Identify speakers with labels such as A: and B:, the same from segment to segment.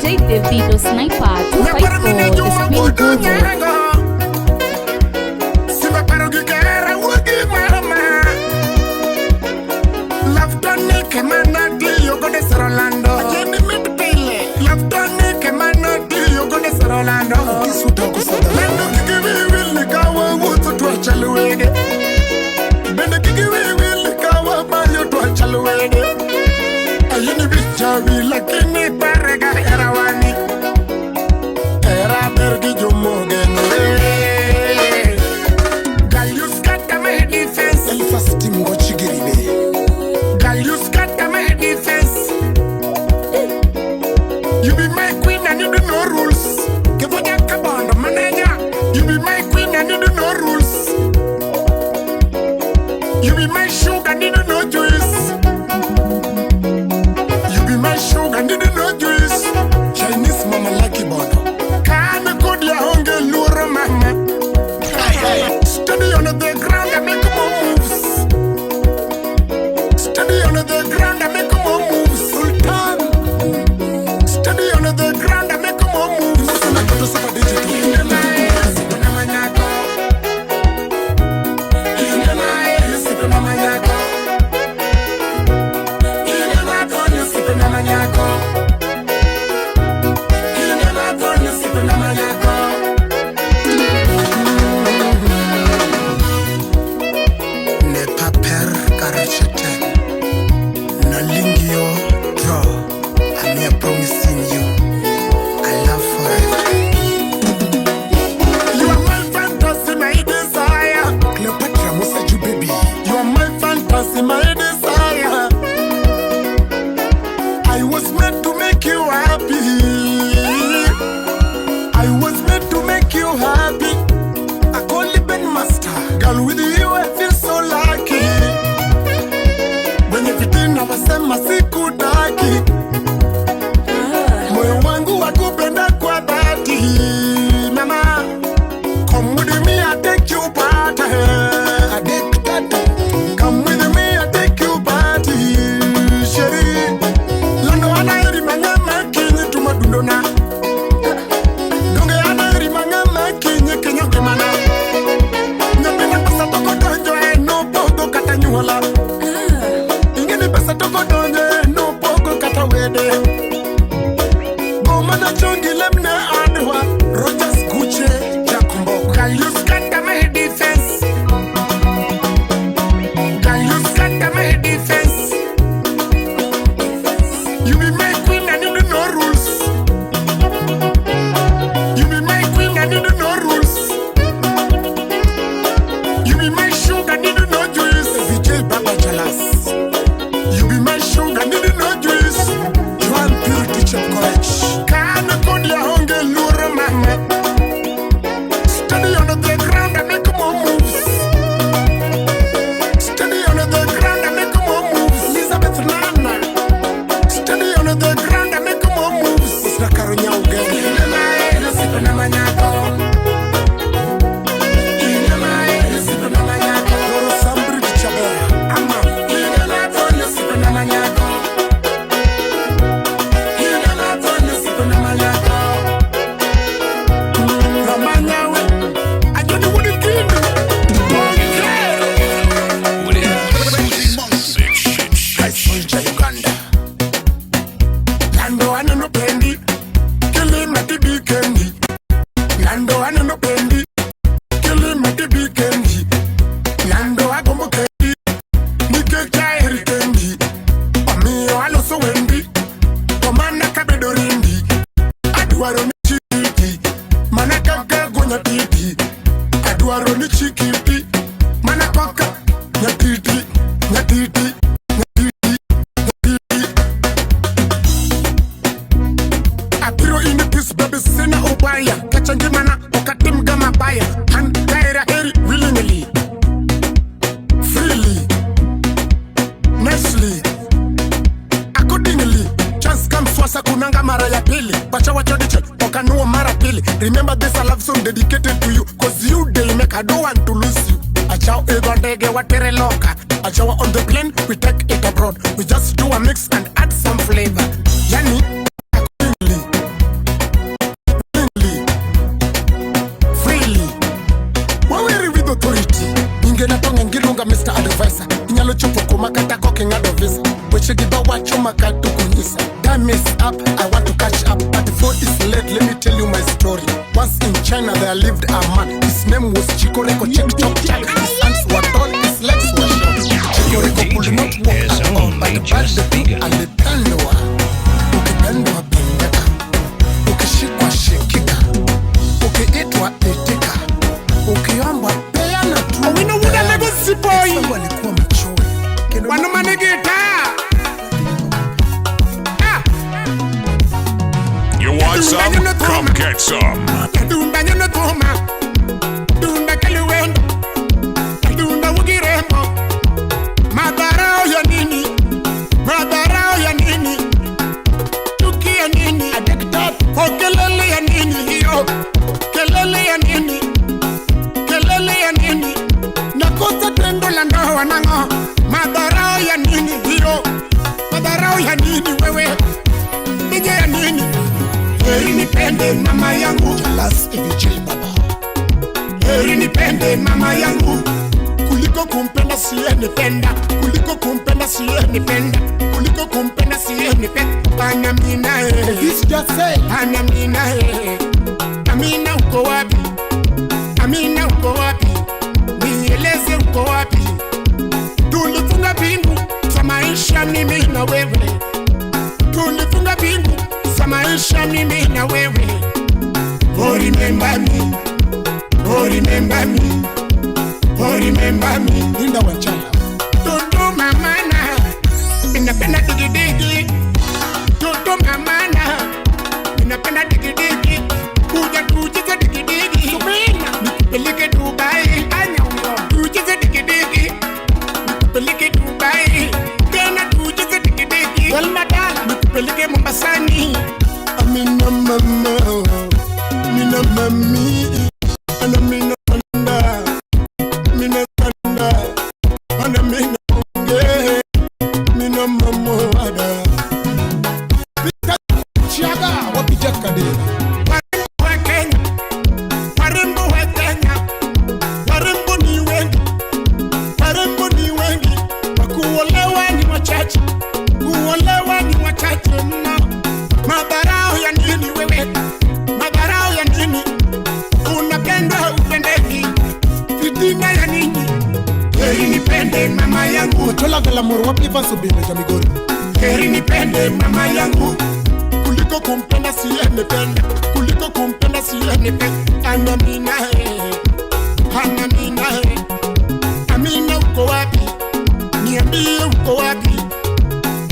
A: DJ Davido Sniper
B: Nyakwar mine
A: 254, the
B: Juma
A: Spin
B: wuod
A: Guru.
B: Onyango. Simba paro gi kera wuod gi mama. Love tonic ema natiyo godo e sero lando. Achendi mit pile. Love tonic ema natiyo godo e sero lando. Lando kik iwi wil ni ka wawuotho to wachal wede. Bende kik iwi wil ni ka wabayo to wachal wede. Ayeni bichawi lakini parega hera wani. Hera ber gi jomogeno. Girl, you scatter my defense.
C: Elfas Timgo Chigirine.
B: Girl, you scatter my defense. You be my queen and you do no rules. Kevoja Kabondo, manager. You be my queen and you do no rules. You be my sugar and you do no juice. You be my sugar and you do no juice.
C: Chinese Mama Lucky Bondo.
B: Kan kodi aonge luoro mama. Steady on the ground, I make more moves. Steady on the ground, I make more moves.
C: Sultan.
B: Steady on the ground, I make more moves.
C: Sana Toto Super Digital.
B: Ine manyako. Ine mae, manyako. Ine matoni osipena manyako. Ine matoni osipena manyako.
C: Ne paper karacheten. Nalingio draw. I'm here promising you. I love forever.
B: You are my fantasy, my desire.
C: Cleopatra Musa Ju baby.
B: You are my fantasy, my desire. I was made to make you happy. I was made to make you happy.
C: I call you Ben Master.
B: Girl, with you I feel so lucky. Wenye fitina wasema sikutaki, moyo wangu wakupenda kwa dhati. Mama, come with me, I take you party.
C: Addicted.
B: Come with me, I take you party. Chérie, Lando anaheri mang'ama kinyi tumadundona. Donge anaheri mang'ama kinyi kinyo ngimana. Nyathina pesa toko donjo e nopogo kata nyuola. Ingeni pesa toko donjo e nopogo kata wede. Go mana chongi lemne adwa.
C: Rogers Guche Jacombok.
B: Girl, you scatter my defense. Girl, you scatter my defense. You be my queen and you do no rules. You be my queen and you do no rules. You be my sugar and you do no juice.
C: Vijay Baba Jalas.
B: You be my sugar and you do no juice.
C: Joan Purity Chepkoech.
B: Kana kodi aonge luoro mama. Steady on the ground I make more moves. Steady on the ground I make more moves.
C: Elizabeth Nana.
B: Steady on the ground I make more moves.
C: Usna Karonya Ugeni.
B: Ine mae, osipena manyako. Ine mae, osipena manyako.
C: Doro Sambridge Chabera. Ama.
B: Ine matoni osipena manyako. Ine matoni osipena manyako. Ramanyawe, ajoni wuod Kindu.
C: Guy Soldier Uganda.
B: Lando aneno pendi, kilima tibi kendi. Lando aneno pendi, kilima tibi kendi. Lando agombo kendi, nikech aheri kendi. Omiyo aloso wendi, to mana kabedo rindi. Adwaro ni chikiti, mana kaka go nyatiti. Adwaro ni chikiti, mana kaka nyatiti, nyatiti, nyatiti, nyatiti. Abiro in peace baby sina ubaya kacha ngimana okatim ga mabaya an kaera heri willingly freely nicely accordingly chance comes once kunanga mara ya pili pacha wacho dichiel okanuo mara pili. Remember this a love song dedicated to you, 'cause you day make I don't want to lose you. Achao idho ndege watere loka. Achawa on the plane, we take it abroad. We just do a mix and add some flavor, yani accordingly.
C: up, I want to catch up. But before it's late, let me tell you my story. Once in China there lived a man. His name was Chikoreko Chek Chok Chak. His hands were tall, his legs were short.
A: Your
C: Chikoreko could not
A: DJ
C: walk
A: has
C: at all,
A: only
C: but
A: just
C: bado
A: begun.
C: Alipendwa. Ukipendwa pendeka, ukishikwa shikika, ukiitwa itika, ukiombwa peana tu.
B: Owino wuda Lagos boy.
C: Sababu alikuwa mchoyo. Kendo
B: Wano manigita. Ah,
D: You want some? Come get some.
B: Dunda nyono tuma. Dunda kaluwendo. Dunda wugirembo. Madharau ya nini? Madharau ya nini? Chuki ya nini? Addicted. Oh, kelele ya nini hiyo? Kelele ya nini? Kelele ya nini? Nakosa tendo la ndoa nango. Madharau ya nini hiyo? Madharau ya nini wewe? Nije ya nini? Heri nipende mama yangu.
C: Jalas AVJ baba.
B: Heri nipende mama yangu kuliko kumpenda siyenipenda, kuliko kumpenda siyenipenda, kuliko kumpenda siyenipenda. Anamina eh,
C: This just say
B: anamina eh. Amina uko wapi? Amina uko wapi? Nieleze uko wapi? Tulifunga pingu za maisha mimi na wewe, tulifunga pingu za maisha mimi na wewe. Oh, remember me. Oh, remember me. Oh, remember me.
C: Linda Wanchala.
B: Toto mamana, ninapenda digidigi. Toto mamana, ninapenda digidigi. Kuja tucheze digidigi. Nikupeleke Dubai. Tucheze digidigi. Nikupeleke Dubai. Tena tucheze digidigi. Nikupeleke Mombasani.
C: Amina mama, mina mami, ana mina kanda, mina kanda, ana mina onge, mina mamo ada. Pita Chiaga, wapi Jack Kadera?
B: Warembo wa Kenya, warembo wa Kenya, warembo ni wengi, warembo ni wengi, wakuolewa ni wachache, kuolewa ni wachache mno. Madharau ya nini wewe? Madharau ya nini? Unapendwa upendeki, fitina ya nini? Heri nipende mama yangu,
C: Ochola Galamoro, wapi Evans Obino ja Migori?
B: Heri nipende mama yangu
C: Kuliko kumpenda siyenipenda, kuliko kumpenda siyenipenda.
B: Anamina eh, Anamina eh. Amina uko wapi? Niambie uko wapi?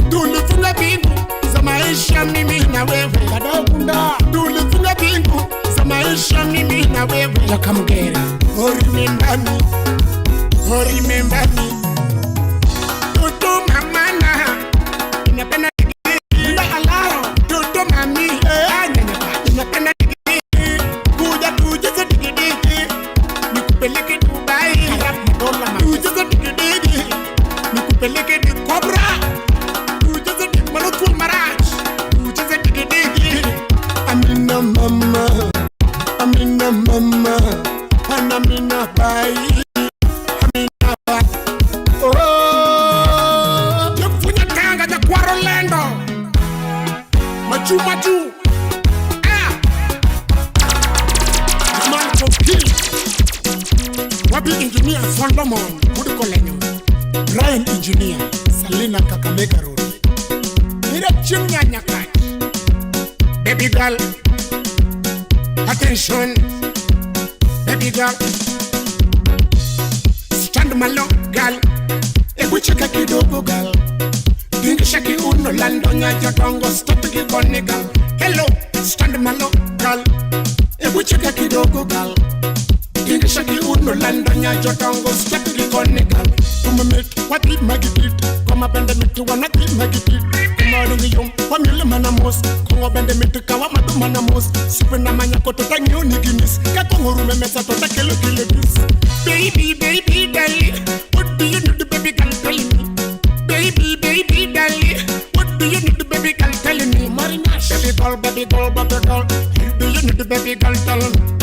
B: Tulifunga pingu za maisha mimi na wewe.
C: Kadao kunda.
B: Tulifunga pingu za maisha mimi na wewe.
C: Jakamgere.
B: Oh, remember me. Oh, remember me. Toto mamana. Inapenda digidigi. Alaro. Toto mami. Anyanyapa. Inapenda digidigi. Kuja tucheze digidigi. Nikupeleke Dubai. Tucheze digidigi. Nikupeleke di Cobra. Tucheze di Manutul Maraj. Tucheze digidigi.
C: Amina mama, Amina mama, ana mina bai, Amina bai. Oh,
B: Jofunya tanga ja kwaro lendo. Machu machu. Ah. Jamal Kopi. Wapi engineer Solomon Mudukolenyo.
C: Brian Engineer, Salina Kakamega Road.
B: Mira chimnya nyakach. Baby girl. Attention. Baby girl. Stand malo girl. Ebu cheka kidogo girl. Tingisha kiuno lando nyajo tongo stop kikoni girl. Hello, stand malo girl. Ebu cheka kidogo girl. Tingisha kiuno lando nyajo tongo stop kikoni girl.
C: Tumemit, wati magipit, koma bende mitu wanati magipit. Kuma rungi yom, wamile manamos, kongo bende mitu kawa madu manamos. Sipe na manya koto tangyo niginis, kakongo rume mesa tota kelo kilo bis.
B: Baby, baby, darling, what do you need, baby girl, tell me? Baby, baby, darling, what do you need, baby girl, tell me?
C: Marinash.
B: Baby girl, baby girl, baby girl, what do you need, baby girl, tell me?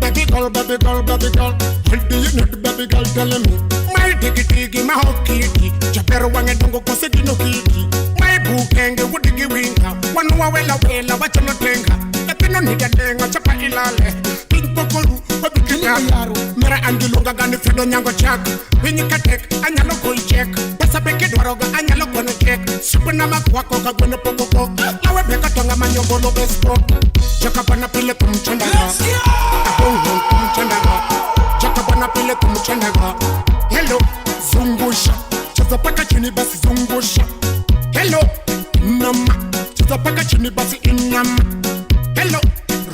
B: Baby girl, baby girl, baby girl, what do you need, baby girl, tell me? My digi digi, my hokiti, japero wange dongo kose dino kiti. My bukenge wudigi winga, wanu
C: wawela wela wachono tenga. Nyathino niga denga chapa ilale. Piny pokoru wabikiyaro. Mera angiluonga gani Fredo nyango chak. Piny katek anyalo goyi chek. Pesa be kidwaroga anyalo gono chek. Supna makwako ka gweno pokoko. Lawe be katonga manyobolo besko. Chakabana pile kumchandaga. Abongo kumchandaga. Chakabana pile kumchandaga. Hello, zungusha. Cheza paka chini basi zungusha. Hello, inama. Cheza paka chini basi inama. Hello,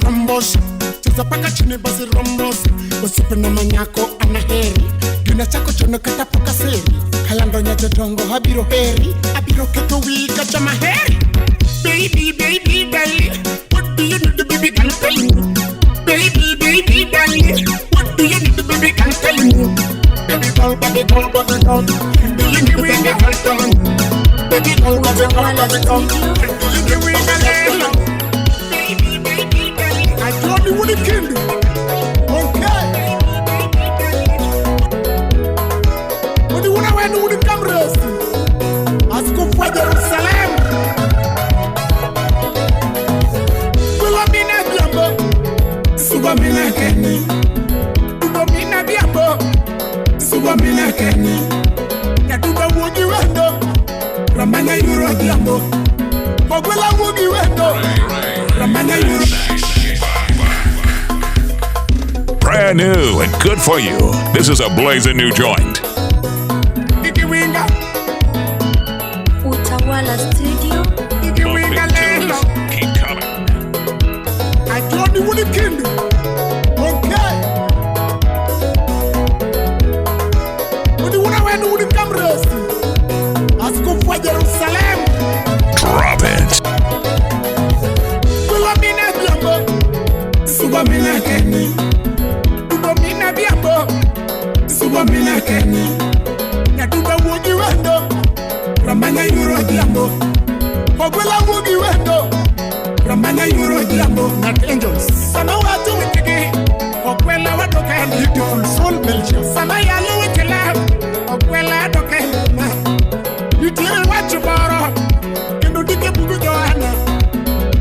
C: rombosa. Cheza paka chini basi rombosa. Usipe na manyako anaheri. Gina chako chono kata poka seri. Kalando nya jodongo abiro heri. Abiro keto wika chama heri. Baby, baby, darling, what do you need, baby, girl, tell me. Baby, baby, darling, what do you need, baby, girl, tell me. Baby girl, baby girl, baby girl, do you need, baby girl, tell me. Baby girl, baby girl, baby girl, do you need, baby girl, tell me. Baby, baby, darling, I told you what you can do. Okay. What do you wanna do with the cameras? Askofu wa Jerusalem. Suba mina keni, dubo mina biambo. Suba mina keni, nyaduba wuogi wendo. Ramanya yuro biambo. Ogwela wuogi wendo. Ramanya yuro.
D: Brand new and good for you. This is a blazing new joint.
C: Ikiwinga.
A: Utawala Studio.
C: Ikiwinga lelo.
D: Keep coming.
C: I told you what you can do. Okay. What do you wanna do with the cameras? Askofu wa Jerusalem.
D: Drop it.
C: Suba mina biambo. Suba mina keni. Dubo mina biambo. Suba mina keni. Nyaduba wuogi wendo. Ramanya yuro biambo. Ogwela wuogi wendo. Ramanya yuro biambo. Not angels. Sama watu witigi. Okwela wadoke. Beautiful soul Belgium. Sama yalo witila. Okwela adoke. Nitiere wach moro. Kendo ndike bugu Johana.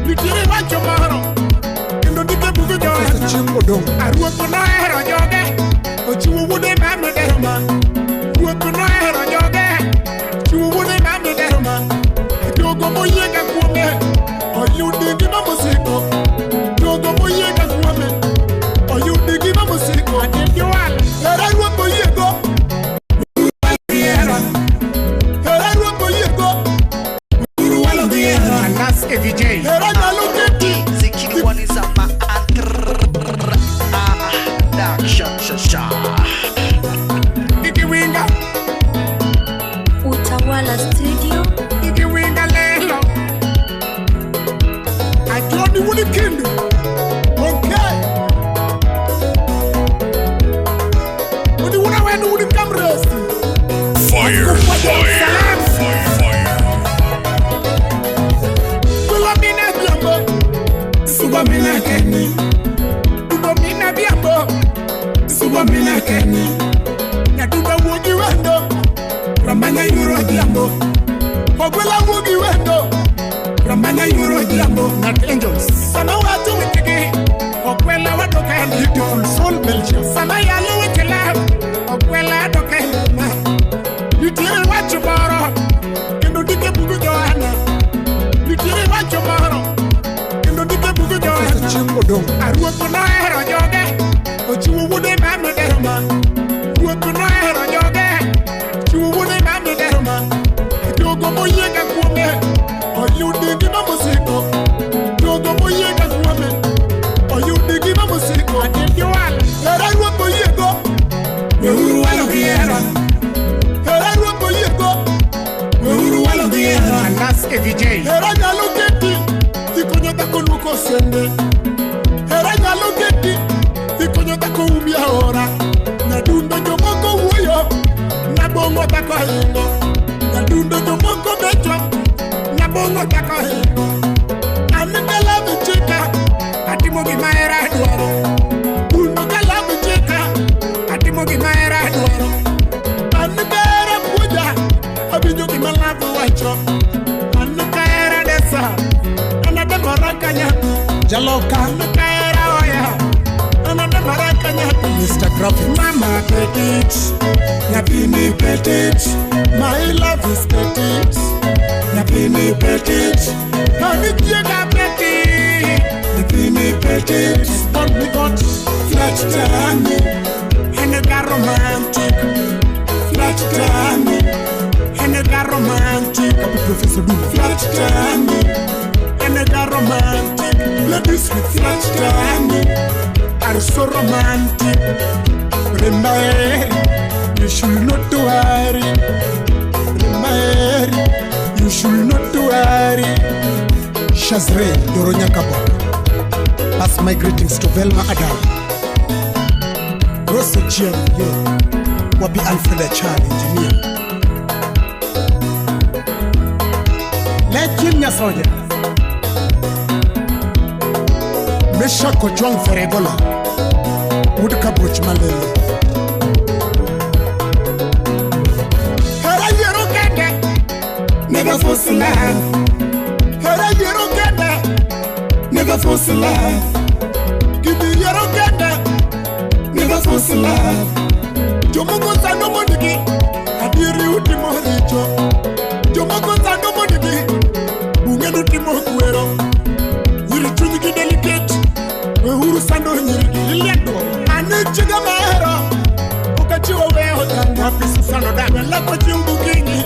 C: Nitiere wach moro. Kendo ndike bugu Johana. Aruoth nohero joge. Ochiwo wuode ma miderma. Ruoth nohero joge. Chiwo wuode ma miderma. Jogo moyiega kuome. Oyudi gima mosiko. Jogo moyiega kuome. Oyudi gima mosiko. Hera ruoth moyiego. Hera ruoth moyiego. Alas AVJ. Hera nyalo keti. Ikiwinga.
A: Utawala Studio.
C: Ikiwinga lelo. I told you what you can do. Okay. What do you wanna do with the cameras?
D: Fire, fire, fire, fire.
C: Suba mina biambo. Suba mina keni. Dubo mina biambo. Suba mina keni. Nyaduba wuogi wendo. Ramanya yuro biambo. Ogwela wuogi wendo. Ramanya yuro biambo. Not angels. Sama watu witigi. Okwela wadoke. Beautiful soul Belgium. Sama yalo witila. Okwela adoke. Nitiere wach moro. Kendo ndike bugu Johana. Nitiere wach moro. Kendo ndike bugu Johana. Aruoth nohero joge. Ochiwo wuode ma miderma. Ruoth nohero joge. Chiwo wuode ma miderma. Jogo moyiega kuome. Oyudi gima mosiko. Jogo moyiega kuome. Oyudi gima mosiko. Hera ruoth moyiego. Weuru walo gi hera. Hera ruoth moyiego. Weuru walo gi hera. Alas AVJ. Hera nyalo keti. Ikonyo dhako luoko sende. Hera nyalo keti. Jaloka Mr. Graphic. Mama petit, Nyathini petit, my love is petit, Nyathini petit, Nyathini petit, Nyathini petit, don't be got flat tummy, and a romantic, flat tummy, and a romantic, Professor Do flat tummy, and a romantic, ladies with flat tummy. Are so romantic. Remember, you should not worry. Remember, you should not worry. Shazre Doronya Kabok. Pass my greetings to Velma Adam. Rosso Chiang, yeah. Wabi Alfred Achar, engineer. Let him Nyasoja. Mesha Kojwang Feregola. Woodka Buch Malele. Hera yero kende, never force love. Hera yero kende, never force love. Give me yero kende, never force love. Jomoko sando mondiki, adiri utimo richo. Jomoko sando mondiki, bungenu timo kwero. Nyiri chunyiki delicate, uhuru sando nyirigi liliendo. Chiga mahero, ukachiwa weho tanga fisu sano dame lako chiu bukinyi,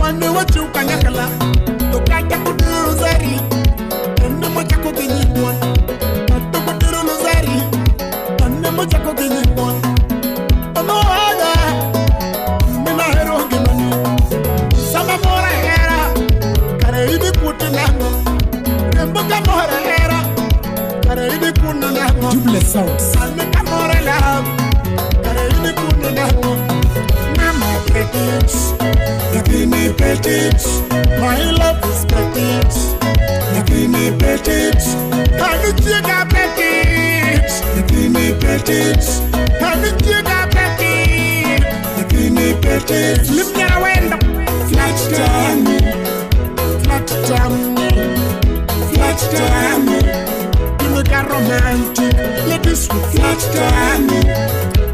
C: wane wachiu kanyakala, tokata kudiru zari, ene mocha kukinyi mwan, ato kudiru luzari, ene mocha kukinyi mwan, ono wada, mina hero gimani, sama mora hera, kare ibi kuti nango, remboka mora hera, kare ibi kuna nango, Jubilee Sounds. Mama petit, Nyathini petit, my love is petit, Nyathini petit, Hanuchiga petit, Nyathini petit, Hanuchiga petit, Nyathini petit, Limnya wenda, flat tummy, flat tummy, flat tummy, you look a romantic, ladies with flat tummy.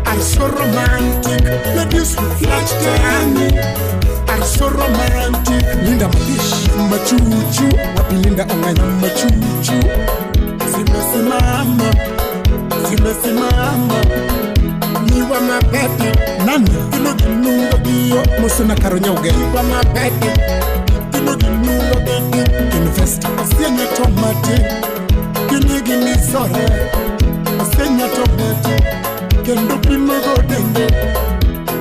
C: Are so romantic, ladies with flat tummy. Are so romantic. Linda Madish, machuchu, wapi Linda Onganya machuchu. Zimesimama, zimesimama. Niwa mabete, nani? Kino ginungo giyo, Musuna Karonya uge. Niwa mabete, kino ginungo giyo. Investor, osenya tomate, kini gini sore, osenya tomate. Kendo pimo godende,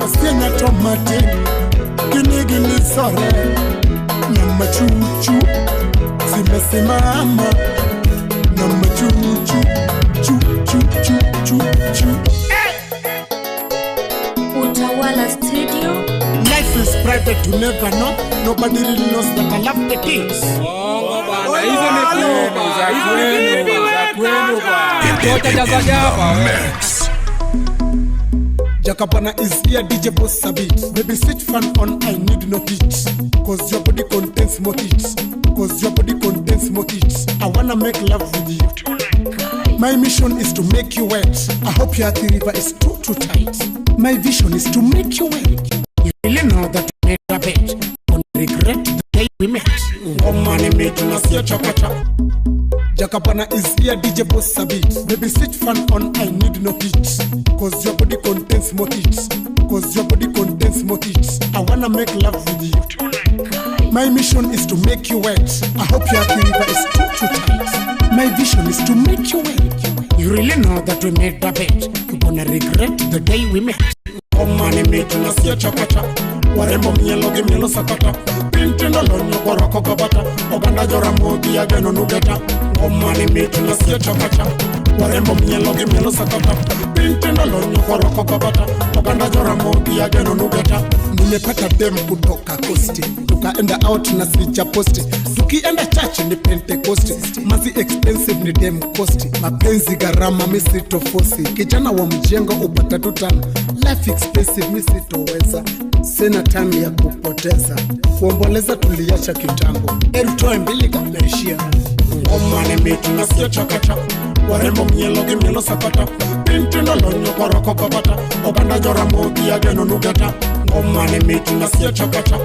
C: osenya tomate, kini gini sore, nyama chuchu, zimesimama, nyama chuchu, chu chu chu chu chu.
A: Utawala Studio.
C: Life is private, you never know. Nobody really knows that I love the kids.
D: Mix.
C: Jakabana is here, DJ Boss Sabit. Baby, switch fan on, I need no heat. Cause your body contains more heat. Cause your body contains more heat. I wanna make love with you tonight. My mission is to make you wet. I hope your river is too tight. My vision is to make you wet. You really know that we made a bet. Don't regret the day we met. Jakabana is here, DJ Boss Sabit. Baby, switch fan on, I need no heat. Cause your body contains more heat. Cause your body contains more heat. I wanna make love with you tonight. My mission is to make you wet. I hope your river is too tight. My vision is to make you wet. You really know that we made a bet. You're gonna regret the day we met. Warembo mielo gi mielo sakata. Pintindo lonyo koroko gabata. Oganda joramogi ageno nugeta. Omani mitina siya chakacha. Warembo mielo gi mielo sakata. Pintindo lonyo koroko gabata. Oganda joramogi ageno nugeta. Nimepata dem kutoka kosti. Tukaenda out na sija posti. Tukienda church ni Pentecost. Mazi expensive ni dem costi. Mapenzi gharama misitofosi. Kijana wa mjengo upata tutano. Life expensive misitoweza. Sina time ya kupoteza. Kuomboleza tuliacha kitambo. Erutoe mbili kamerishia. Ngoma ni mit nasie chakacha. Warembo mielo gi mielo sakata. Piny tindo lonyo koroko babata. Oganda joramogi ageno nugeta. Ngoma ni mit nasie chakacha.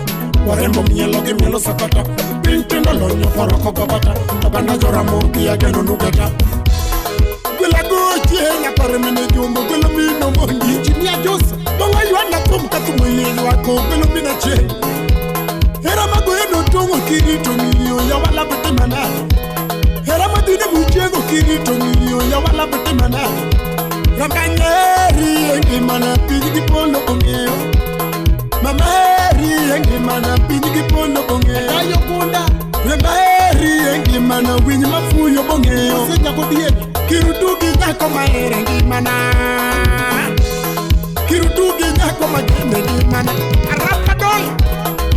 C: Warembo mielo gi mielo sakata. Piny tindo lonyo koroko babata. Oganda joramogi ageno nugeta. Gwela gochie nyakore mine jumbo gwelo mino mondi. Injinia Jose bongo ywana thum ka thum oyie ywako gwelo mina chien. Hera magoyo notong'o kirito ng'iyo yawala bete manade. Hera madhine buchiego kirito ng'iyo yawala bete manade. Ramanyeri e ngimana piny gi polo ong'eyo. Mamaheri e ngimana piny gi polo ong'eyo. Ayo gunda. Ramaheri e ngimana winy mafuyo bong'eyo. Kirutu gi nyako mahere ngimana. Kirutu gi nyako magene ngimana. Arapa dol.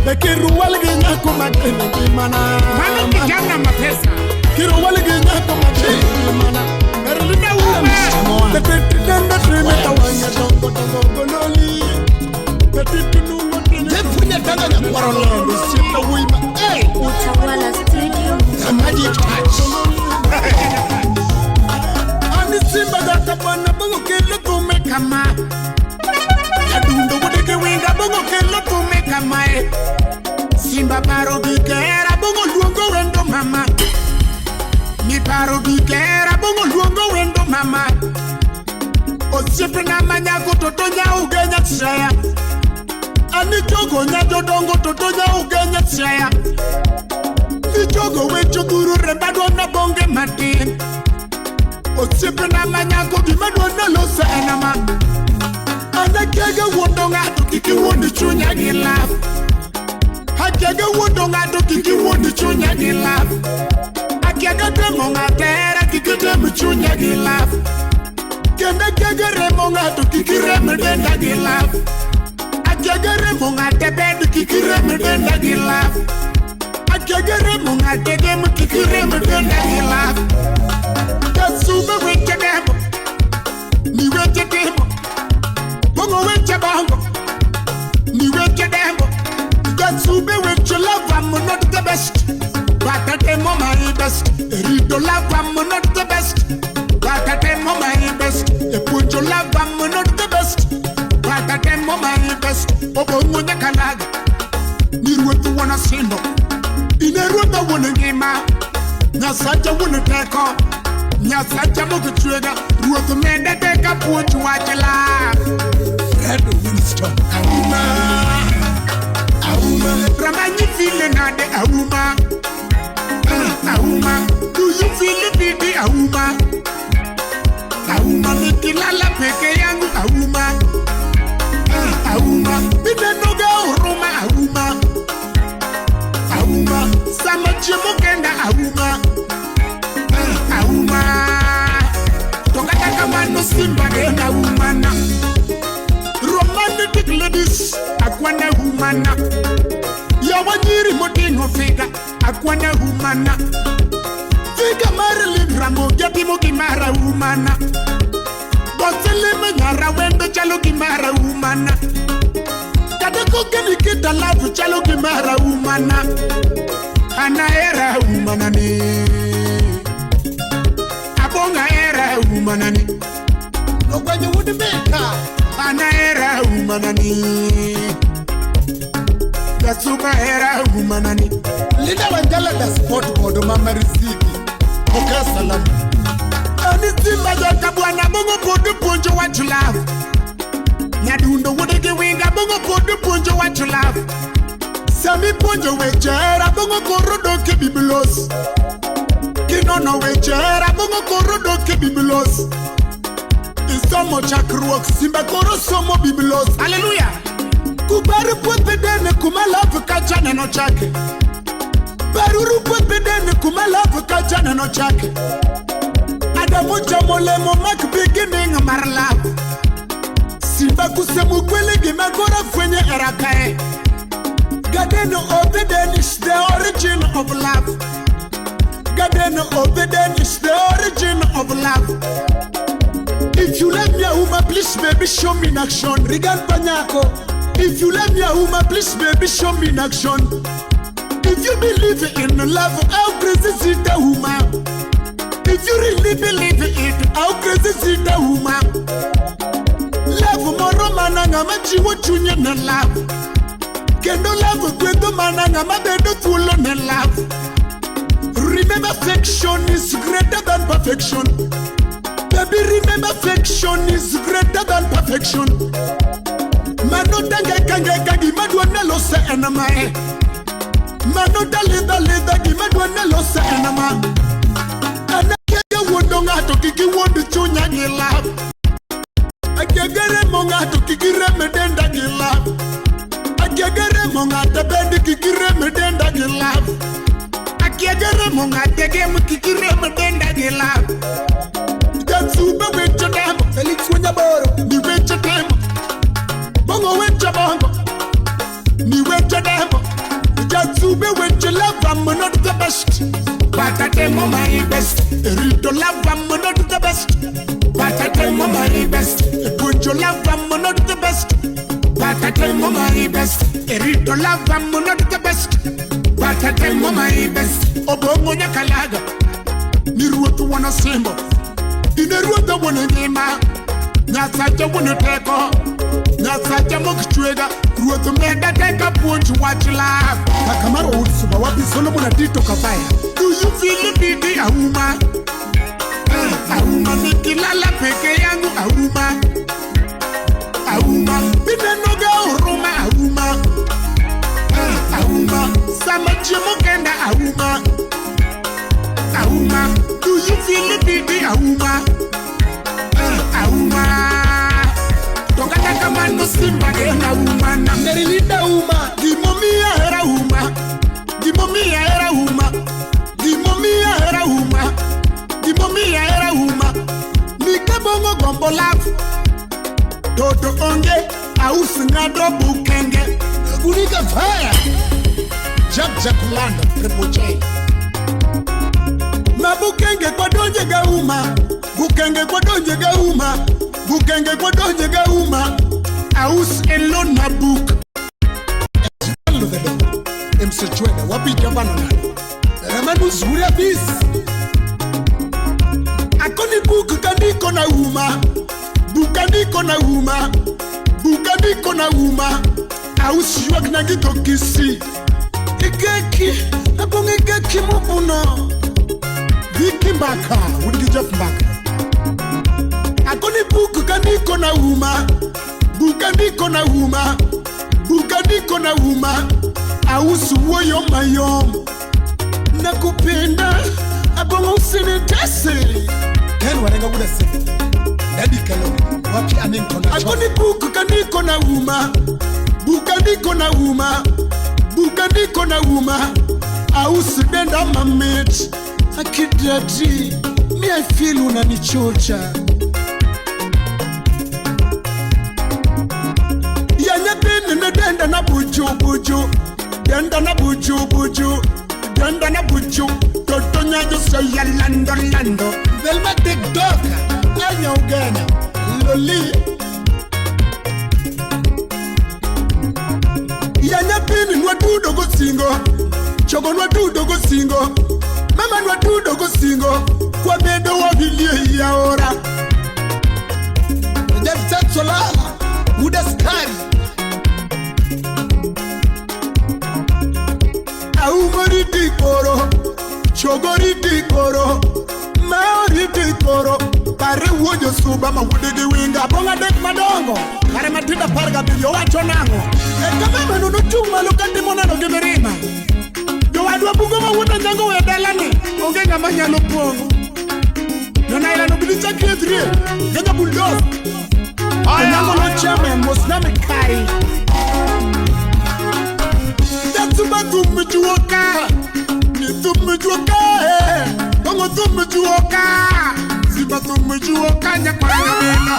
C: Be kiruwal gi nyako magene ngimana.
E: Mano kijana mapesa.
C: Kiruwal gi nyako magene ngimana.
E: Berlina uma.
C: Petiti dende trine tawanya dongo dongo gololi. Petiti nungo trine.
B: Jefunya tanga nyakwaro londo siepna wuima. Hey!
A: Utawala Studio.
B: The magic touch.
C: Ani simba daka bana bongo kelo tume kama. Adundo wude winga bongo kelo tume kama e. Simba paro gikera bongo luongo wendo mama. Mi paro gikera bongo luongo wendo mama. Osiepna manyago toto nyauge nyatsaya. Ani jogo nyajodongo toto nyauge nyatsaya. Ni jogo wecho guru remba dwona bonge matin. Osiepna manyago gima dwona loso en ama. Anakiaga wuondo ng'ato kik iwuond chunya gi love. Akiaga wuondo ng'ato kik iwuond chunya gi love. Akiaga temo ng'ato hera kik item chunya gi love. Kendo akiaga remo ng'ato kik irem denda gi love. Akiaga remo ng'ato e bed kik irem denda gi love. Akiaga remo ng'ato e gem kik irem denda gi love. Kasube weche demo, ni weche timo. Bongo weche bongo, ni weche demo. Kasube weche love, I'm not the best, but I demo my best. Rito love, I'm not the best, but I demo my best. Epujo love, I'm not the best, but I demo my best. Obongo nyakalaga, ni ruoth wuon osindo. Ine ruodha wuon ngima, Nyasacha wuon teko. Nyasacha mokuchwega, ruoth mende teka puonj wach love.
B: Red Winston.
C: Auma, auma. Ramanyi feel nade auma. Auma. Do you feel pity auma? Auma nikilala peke yangu auma. Auma. Minenoga huruma auma. Auma. Sama chiemo kenda auma. Auma. To kata kamano simba en aumana. Romantic ladies akwana humana. Yawa nyiri moting'o figa akwana humana. Figa Marilyn Ramogi apimo gi mara humana. Goseleme nyara wendo chalo gi mara humana. Kata kokeni kita love chalo gi mara humana. Anahera humana ni. Abonga era humana ni.
B: Ogwenyo wuod Meka.
C: Anahera humana ni. Kasuba era humana ni.
B: Linda Wanjala da sport board mama Riziki. Pokea salamu.
C: Ani simba joka bwana bongo pod puonjo wach love. Nyadundo wuode gi winga bongo pod puonjo wach love. Sami puonjo weche hera bongo koro dok e biblos. Kinono weche hera bongo koro dok e biblos. Isomo chakruok simba koro somo biblos. Haleluya. Kubaru puoth Eden kuma love kacha neno chake. Baruru puoth Eden kuma love kacha neno chake. Adamu chamo olemo mak beginning mar love. Simba kusema kweli gima koro fwenye era kae. Garden of Eden is the origin of love. Garden of Eden is the origin of love. If you love me a woman, please baby show me in action.
B: Regan Panyako.
C: If you love me a woman, please baby show me in action. If you believe in love, how crazy is it a woman?
B: Baby believe it, how crazy is the woman? Love moro mana ng'ama chiwo chunye ne love. Kendo love gwedho mana ng'ama bedo thuolo ne love. Remember affection is greater than perfection. Baby remember affection is greater than perfection. Mano tangeka ngeka gima dwa ne lose en mae. Mano talidha lidha gima dwa ne lose en ma. An akiaga wuondo ng'ato kik iwuond chunya gi love. Akiaga remo ng'ato kik irem denda gi love. Akiaga remo ng'ato bende kik irem denda gi love. Akiaga remo ng'ato gem kik irem denda gi love. Jatsube weche temo,
C: Felix Wuonyaboro.
B: Ni weche temo. Bongo weche bongo, ni weche demo. Jatsube weche love, I'm not the best, but I temo my best. Erito love, I'm not the best, but I temo my best. Epuonjo love, I'm not the best, but I temo my best. Erito love, I'm not the best, but I temo my best. Obongo nyakalaga, ni ruoth wuon osimbo, ine ruoth wuon ngima. Nyasacha wuon teko, Nyasacha mok chwega, ruoth meda teko puonj wach love.
C: Kaka mar Oud Suba wapi Solomon Atito Kafaya.
E: Do you feel bidi auma? Auma nikilala peke yangu auma.
B: Auma, inenoga huruma auma. Auma, sama chiemo kenda auma. Auma, do you feel bidi auma? Auma. To kata kamano simba en auma na.
C: Merilinda Uma.
B: Gimomiyo ahero auma, gimomiyo ahero auma, gimomiyo ahero auma, gimomiyo ahero auma. Ni kabong'o gombo love, toto onge, aus ng'ado bukenge.
C: Gunika Fire. Jack Jack Lando Triple J.
B: Ma bukenge kwadonje ga uma, bukenge kwadonje ga uma, bukenge kwadonje ga uma. Aus elona buk.
C: Hello the dog. MC Chweda wapi Javano nani. Ramanus Huria Bis.
B: Akoni buk kandiko na uma, buk andiko na uma, buk andiko na uma. Aus ywak na giko kisi.
C: Igeki, abong igeki mubuno.
B: Viki Mbaka, wuod gi Jeff Mbaka. Akoni buk kandiko na uma, buk andiko na uma, buk andiko na uma. Aus wuoyo mayom.
C: Nakupenda, abong usinitese. Ken Warenga wuda se. Daddy Kalori, wapi Anington na
B: Akoni buk kandiko na uma, buk andiko na uma, buk andiko na uma. Aus denda mamit.
C: Akidadi, mi I feel unanichocha.
B: Yanya bin ne denda na buju buju, denda na buju buju, denda na buju. Toto nyajo se ya lando lando.
C: Velma TikTok, Anya Ugenya, Loli.
B: Yanya bin nwadudo go singo, chogo nwadudo go singo, mama nwadudo go singo. Kwa medo wabilie ya ora.
C: Jeff Tatsolala, Uda Skari.
B: Aumori koro, chogori di koro, maori di koro. Pare wuojo suba ma wuode gi winga. Abong' adek madongo, kare matindo 17 owacho nang'o? Eka mama no nochung' malo katimo neno gi mirima. Jowadwa bugo ma wuod Onyango we dalani, onge ng'ama nyalo pong'o. Jonaila no bili chak thiethrie, Kenya Bulldogs. Onyango no chairman mos name kai. Jatsuba thum juoka, ni thum juoka, bongo thum juoka, siba thum juoka nyakwara meno.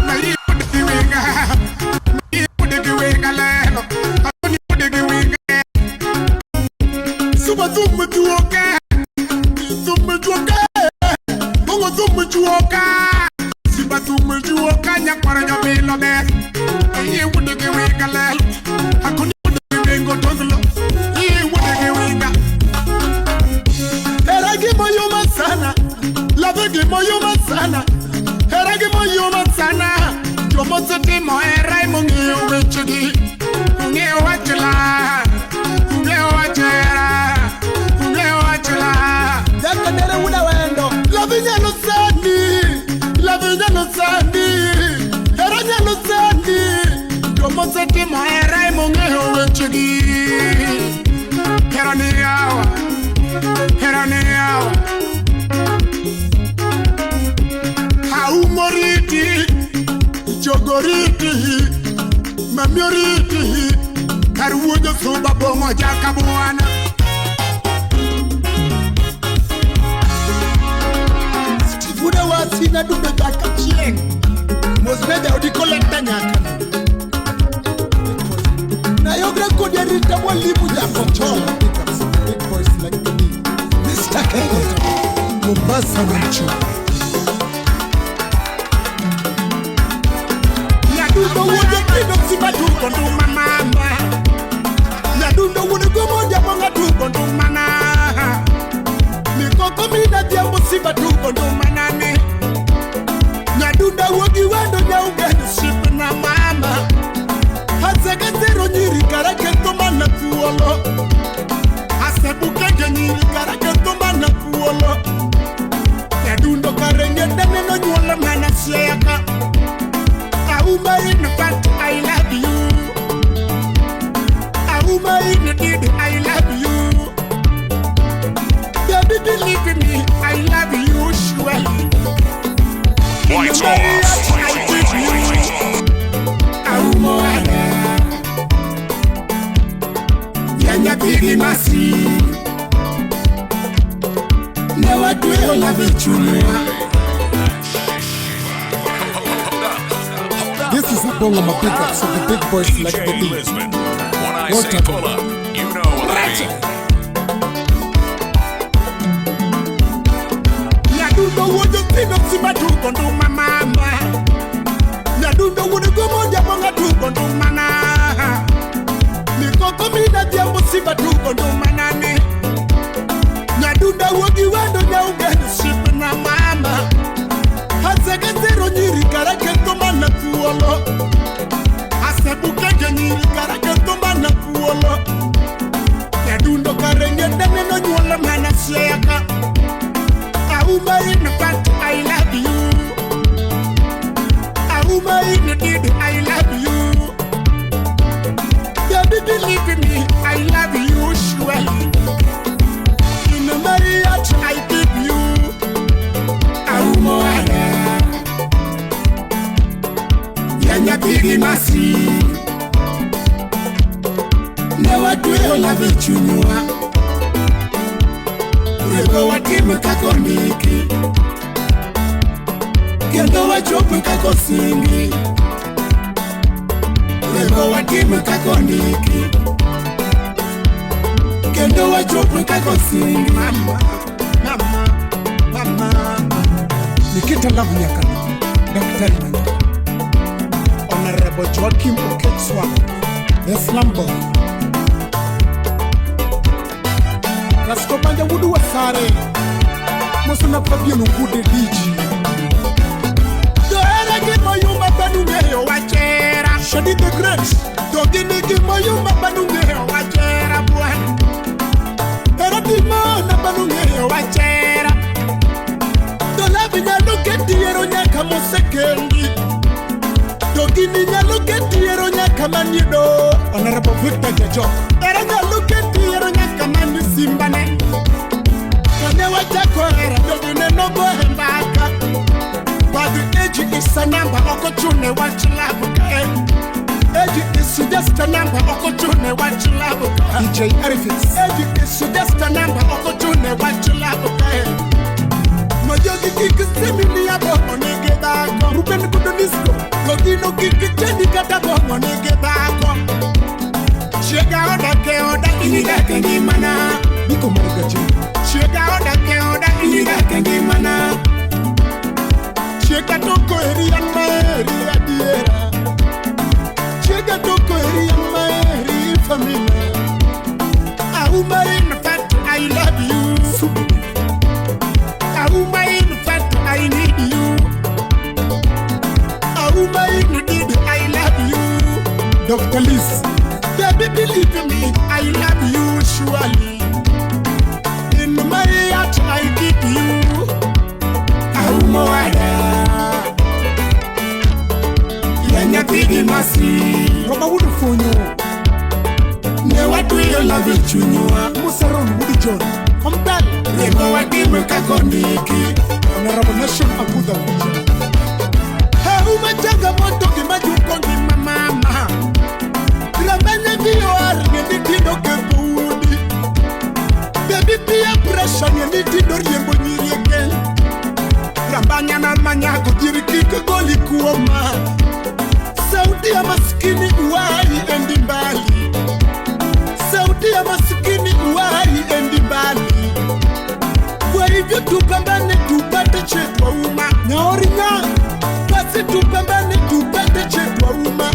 B: Na iude gi winga, iude gi winga lelo, akoni iude gi winga. Suba thum juoka, ni thum juoka, bongo thum juoka, siba thum juoka nyakwara nyamilo ber. Iude gi winga lelo, akoni winga. Iude gi winga. Era gimoyoma sana, love
E: Love gimoyuma sana, hera gimoyuma sana. Jomosetimo hera emong'eyo wechegi. Ong'eyo wach la, ong'eyo wach hera, ong'eyo wach la.
B: Jaka dere wuda wendo.
E: Love nyalo sandi, love nyalo sandi, hera nyalo sandi. Jomosetimo hera emong'eyo wechegi. Hera ni yawa, hera ni yawa. Aumoriti, jogoriti, mamioriti, kar wuojo suba bong'o jaka bwana.
B: Steve wuda wasi na dundo jaka chieng'. Mosne jaodi kolekta nyaka. Nayogra kodi arita mwalimu jako chola. Big boys like me. Mr. Kenya. Mombasa na mchu.
E: Nyadundo wuojo tindo simba tugo nduma mama. Nyadundo wuod gomo jamanga tugo nduma na. Mikoko mina jambo simba tugo nduma nani. Nyadunda wuogi wendo nyaugeni ship na mama. Haseketero nyiri karaketho mana thuolo. Asebukege nyiri karaketho mana thuolo. Nyadundo kare ng'ede neno nyuolo mana sieka. Auma in fact I love you. Auma in did I love you. Baby believe me, I love you surely.
D: Lights off.
E: I give you. Auma wada. Yanya pigi masi. Ne wadweyo love chunywa.
B: This is a bongo mapiga, so the big boys like the
D: DJ
B: beat.
D: Lisbon. When I
B: What
D: say
B: up?
D: pull up, you know what I mean.
E: Nyadundo wuojo tindo simba tugo nduma mama. Nyadundo wuod gomo jamonga tugo nduma na. Mikoko mina jambo simba tugo nduma nani. Nyadunda wuogi wendo nyaugeni ship na mama. Haseketero nyiri karaketho mana thuolo. Asebukege nyiri karaketho mana thuolo. Nyadundo kare ng'ede neno nyuolo mana sieka. Auma in fact I love you. Auma in did I love you. Baby believe me, I love you surely. In my heart I give you. Auma wada. Yanya pigi masi. Ne wadweyo love chunywa. Rego watime kaka ondiki. Kendo wachopo kaka osingi. Rego watime kaka ondiki. Kendo wachopo kaka osingi. Mama, mama, mama.
B: Nikita Love Nyakano, Daktari Manyaka. Honorable Joaquim Oketswa, the Slum Boy. Rasko Banja Wudu Wasare, Mosuna Fabian Ugude DG.
E: Dohera gimoyuma banung'eyo wachera.
B: Shadi the Great,
E: To gini gimoyuma banung'eyo wachera bwana. Hera timona banung'eyo wachera. To love nyalo ketiero nyaka mosekendi. To gini nyalo ketiero nyaka maniedo.
B: Honorable Victor Jajok,
E: Hera nyalo ketiero nyaka mani simbane. Kane wachako hera jogi ne nogoye mbaka. But the age is a number, ok ochune wach love kae. Age is just a number, ok ochune wach love kae.
B: DJ Arifis,
E: Age is just a number, ok ochune wach love kae. Nojogi kik simini abongo nigi dhako.
B: Ruben Godonisco,
E: Gogino kik chendi kata bongo nigi dhako. Chiega odak e oda, in idak e ngimana.
B: Nico Marigachi,
E: Chiega odak e oda, in idak e ngimana. Chiega toko eri an maheri adiera. Chiega toko eri an maheri famina. Auma in fact I love you.
B: Super Big,
E: Kalis. Baby, believe me, I love you surely. In my heart I keep you. Aumo wada Yanyatigi masi
B: Roba wudu fonyo.
E: Ne watu yo love chunywa.
B: Musaron Wudi John. Kompel.
E: Remo wadimu kakondiki.
B: Honorable Nation Abuda Kuja.
E: Hauma changamoto gimajuko ngima mama. Ramanya VOR ngenditindo kebudi. Baby peer pressure ngenditindo riembo nyiri e keny. Rambanya na manyago jiri kik goli kuoma. Sauti ya maskini uwai endi mbali. Sauti ya maskini uwai endi mbali. Kwa hivyo tupambane tupate chetu wa umma.
B: Nyaorinya.
E: Basi tupambane tupate chetu wa umma.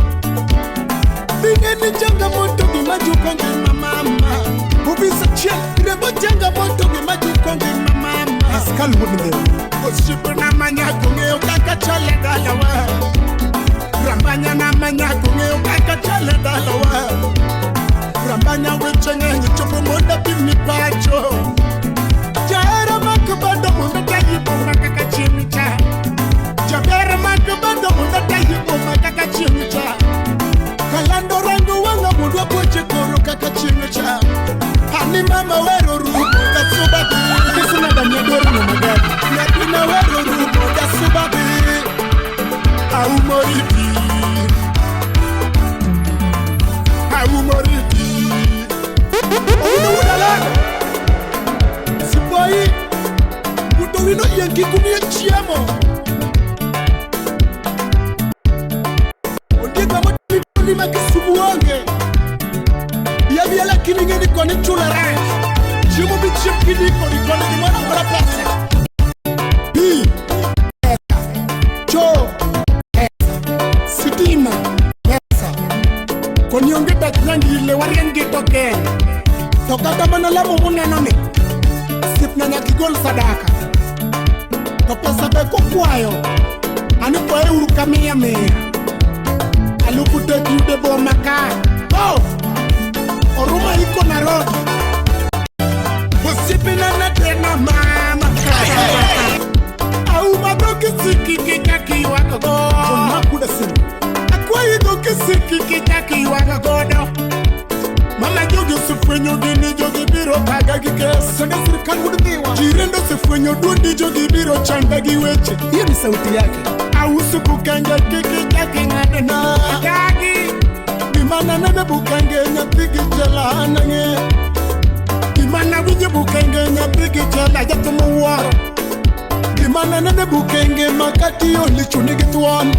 E: Bingeni changamoto gimajuko ngima mama.
B: Bubisa chien.
E: Rebo changamoto gimajuko ngima mama.
B: Pascal Wudinde.
E: Oshipo na manyago ng'eyo kaka chale dalawa. Rambanya na manyago ng'eyo kaka chale dalawa. Rambanya weche ng'eny chopo mondo pimni pacho. Jahera mak bando mondo tayi boma kaka chieng' cha. Jabera mak bando mondo tayi boma kaka chieng' cha. Kalando rango wang'a mondo wapoche koro kaka chieng' cha. Ani mama wero rumo dasubabi.
B: Kisuna danyadoro na magari.
E: Nyathina wero rumo dasubabi. Aumoriti. Aumoriti.
B: Owino wudalana. Sipoi. Mutowino yengi kunie chiemo. Ondieka motimi makisumu onge. Biabia lakini ngeni koni chula rach. Chiemo bi chiem kidiko ni koni gimoro amora pesa.
E: Pi. Pesa. Choo. Pesa. Sitima. Pesa. Koni onge dak nyangile warien gi to Kenya. To kata mana lamo muneno ni. Osiepna nyaka igol sadaka. To pesa be kokwayo. Ani kwaye uru ka mia mia. Alufu tek yude boma ka. Oh! Oruma iko Nairobi. Osiepna na tena mama. Auma dhoki siki kiki ywak go.
B: Makuda simu.
E: Akwayi dhoki siki kiki ywak godo. Mama jogi osefwenyo gini jogi biro paga gi kes.
B: Sende sirikal wuod Dhiwa.
E: Jirende osefwenyo duondi jogi biro chanda gi weche.
B: Hiyo ni sauti yake.
E: Auso bukenge kiki chaki ng'adna. Dagi. Gimana nene bukenge nyathi gi jela anang'e. Gimana winjo bukenge nyathi gi jela jathumo wuoro. Gimana nene bukenge makati olicho nigi thuon.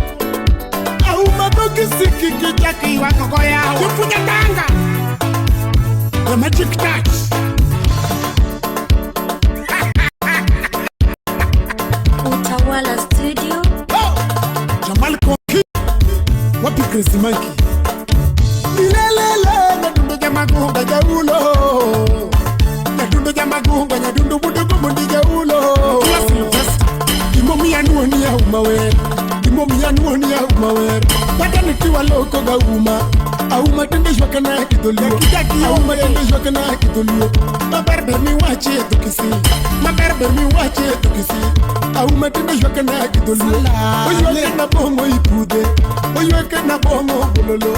E: Auma dhogi siki kichaki ywak go yawo. Jifunya tanga. The magic touch.
A: Utawala Studio.
E: Oh!
B: Jamal Koki. Wapi Crazy Monkey?
E: Milelele nyadundo jamagunga jaulo. Nyadundo jamagunga nyadundo budogo mundi jaulo.
B: Kila Sylvester.
E: Gimomiyo anuoni auma wer. Gimomiyo anuoni auma wer. Kata nitiwa loko ga uma. Auma tende ywak na kidholuo. Auma tende ywak na kidholuo. Maber ber miwache e dho Kisii. Maber ber miwache e dho Kisii. Auma tende ywak na kidholuo. Oywak na bongo ipudhe. Oywak na bongo bulolo.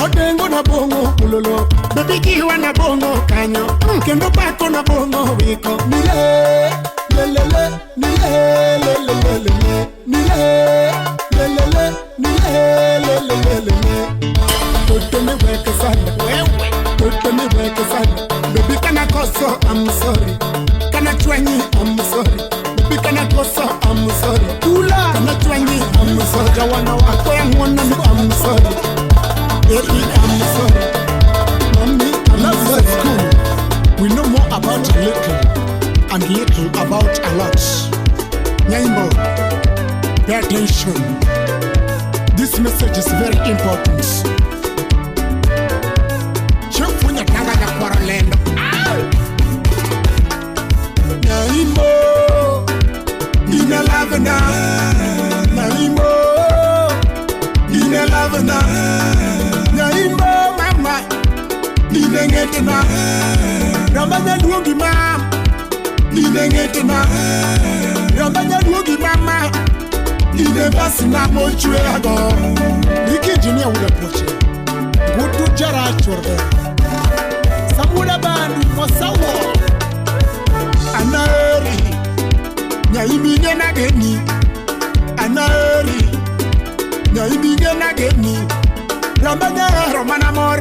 E: Odengo na bongo bulolo. Baby jiwa na bongo kanyo. Kendo pako na bongo wiko. Nile lelele nile lelele nile lelele nile lelele. Toto me weke sana. Toto me weke sana. Baby kana koso I'm sorry. Kana chwanyi I'm sorry. Baby kana koso I'm sorry.
B: Tula.
E: Kana chwanyi I'm sorry. Jawana wako ya ngona mi I'm sorry. Baby I'm sorry. Mommy I'm
B: Love
E: sorry.
B: is school. We know more about little and little about a lot. Nyaimbo, pay attention. This message is very important.
E: Chifunya tanga nyakwaro lendo. Nyaimbo, ina lavana. Nyaimbo, ina lavana. Nyaimbo,
B: Inengetna Ramba nyaluongi ma Inengetna Ramba nyaluongi mama Ine basina mochweago
E: Niki engineer wuda poche Gutu jara chorde Samuda bandu mosawo
B: Anaeri Nyaibinge nageni Anaeri Nyaibinge nageni Ramba nyahero mana mor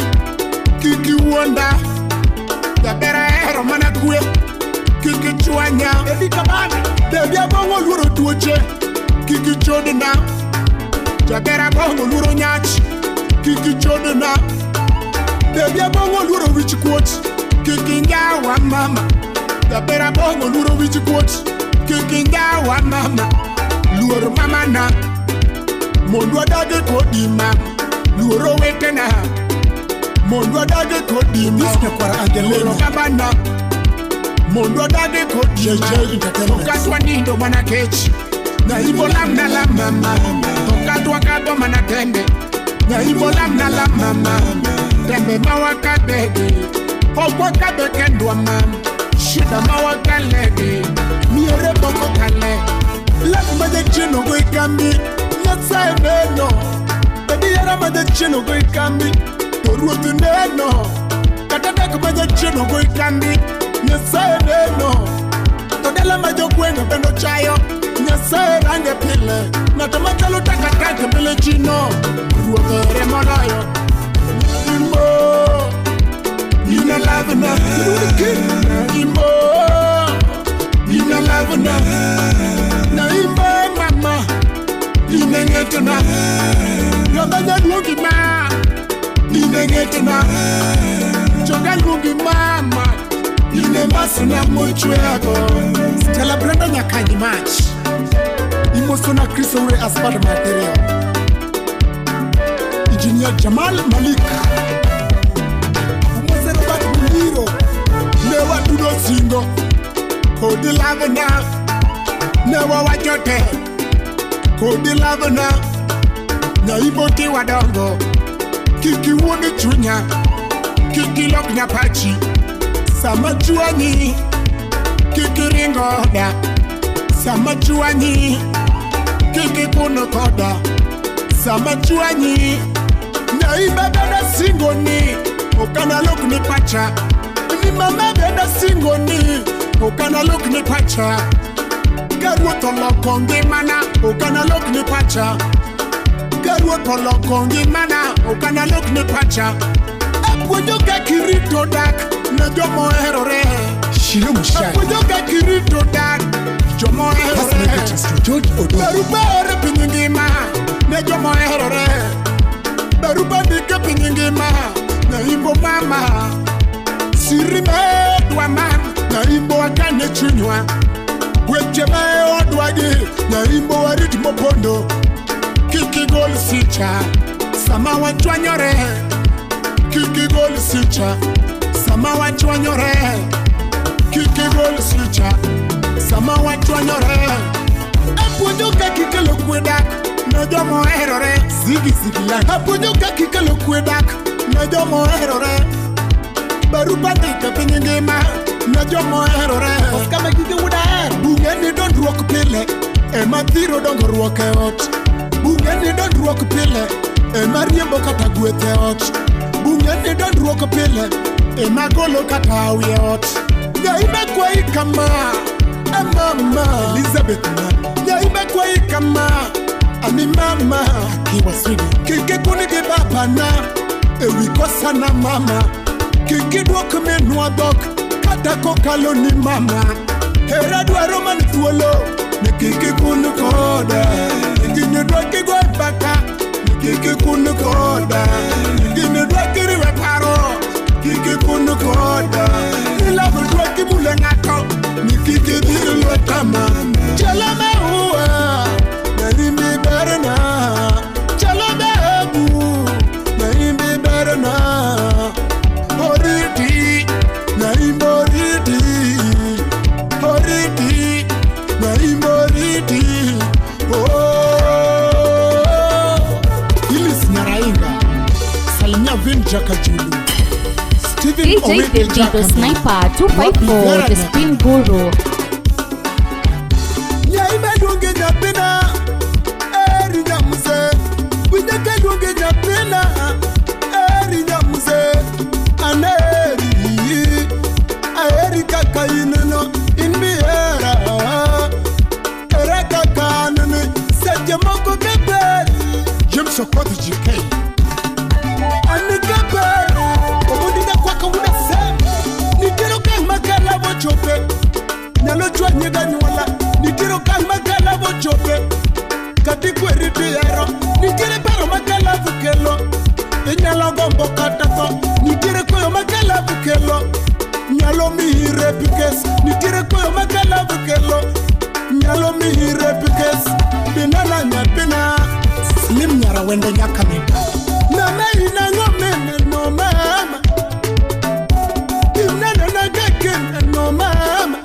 B: Kiki wuonda Jabera hero mana kwe Kiki chwanya
E: Ebi kabana
B: Bebi abong'o luoro tuoche Kiki chodna Jabera abong'o luoro nyach Kiki chodna Bebi abong'o luoro wich kuot Kiki njawa mama Jabera abong'o luoro wich kuot Kiki njawa mama Luoro mama na Mondo adage kodi mama Luoro wetena Mondo adage kodi mama
E: This nyakwara Angelina
B: Luoro babana Mondo adage kodi mama Okatwa nindo mana kech Nyaimbo lamna la mama Okatwa kadho mana tembe Nyaimbo lamna la mama Tembe mawakadege Okwakadhe kendwa mama Shida mawakalege Miere boko kale
E: Love majachino go ikambi Nyasaye neno Baby yara majachino go ikambi
B: To ruoth neno Kata dak majachino go ikambi Nyasaye neno To dala ma jogweng' bende chayo Nyasaye range pile Ng'ato machalo takataka mbele chino Ruoth ohere moloyo Imo Ine lavna Imo Ine lavna Na imbo mama Ine ngetna Ramba nyaluongi ma Ine ngetna Joga luongi mama Ine masina mochweago
E: Stella Brenda Nyakanyi Mach Imosona Chris Ure as part of material Engineer Jamal Malik Umose Robert Muliro
B: Ne wadudo singo Kodi lavna Ne wawachote Kodi lavna Nyaimbo ti wadongo Kiki wuond chunya Kiki lok nyapachi Sama chwanyi Kiki ringo oda Sama chwanyi Kiki kuno koda Sama chwanyi Nyaimba benda singo ni Okana lok ni pacha Ni mama benda singo ni Okana lok ni pacha Garuoth oloko ngimana Okana lok ni pacha Garuoth oloko ngimana Okana lok ni pacha Apuonjo kaka irito dak Ne joma oherore
E: Shiro Mushai
B: Apuonjo kaka irito dak Joma
E: Personal
B: oherore
E: greetings to George Odongo
B: Barupa ore piny ngima Ne joma oherore Barupa ndike piny ngima Nyaimbo mama Siri ma odwa mam Nyaimbo wakane chunywa Weche ma e odwa gi Nyaimbo warit mopondo Kik igol sicha Sama wachwanyore Kik igol sicha Sama wachwanyore Kik igol sicha Sama wachwanyore Apuonjo kaka ikelo kwe dak Ne joma oherore
E: Ziggy Ziggy Lang
B: Apuonjo kaka ikelo kwe dak Ne joma oherore Barupa ndike piny ngima Ne joma oherore
E: Oscar Magige wuod Ahero
B: Bunge ni dondruok pile Ema dhiro dongruok e ot Bunge ni dondruok pile Ema riembo kata gweth e ot Bunge ni dondruok pile Ema golo kata hawi e ot Nyaimbe kwayi kama E mama
E: Elizabeth Mama
B: Nyaimbe kwayi kama Ami mama
E: Akiwa Sweden
B: Kik ikun gi babana Ewi kosana mama Kik idwok minwa dhok Kata kokalo ni mama Hera dwaro man thuolo Ni kik ikun koda Gini dwa kigo mbaka Ni kik ikun koda Gini dwa kiriwe paro Kik ikun koda Ilove dwa kimule ng'ato Ni kik idhir lweta mama Chalo maua Nyaimbi berna Chalo dhahabu Nyaimbi berna Oriti Nyaimbo oriti Oriti Nyaimbo oriti Oh
E: Ilis Nyarainga Salimia Vinja Kajulu Steven
F: DJ Davido Sniper 254, the Spin Guru.
B: Nyaimaluonge nyathina, eri nyamuse. Winje kaluonge nyathina, eri nyamuse. Aneri, aheri kaka ineno, in bihera. Era kaka anene, seche moko kaberi.
E: James Okoth GK.
B: An kaberi, omondi nyakwaka wuod Asem. Nitiere okang' ma kalavo chope, nyalo chwanye ganyuola. Nitiere okang' ma kalavo chope, kata ikweri tihero. Nitiere paro ma kalavo kelo, inyalo gombo kata tho. Nitiere koyo ma kalavo kelo, nyalo miyi rape case. Nitiere koyo ma kalavo kelo, nyalo miyi rape case. Binana nyathina,
E: Slim Nyarawende Nyakamega.
B: Mama inang'o mineno mama, ineno na kaka ineno mama.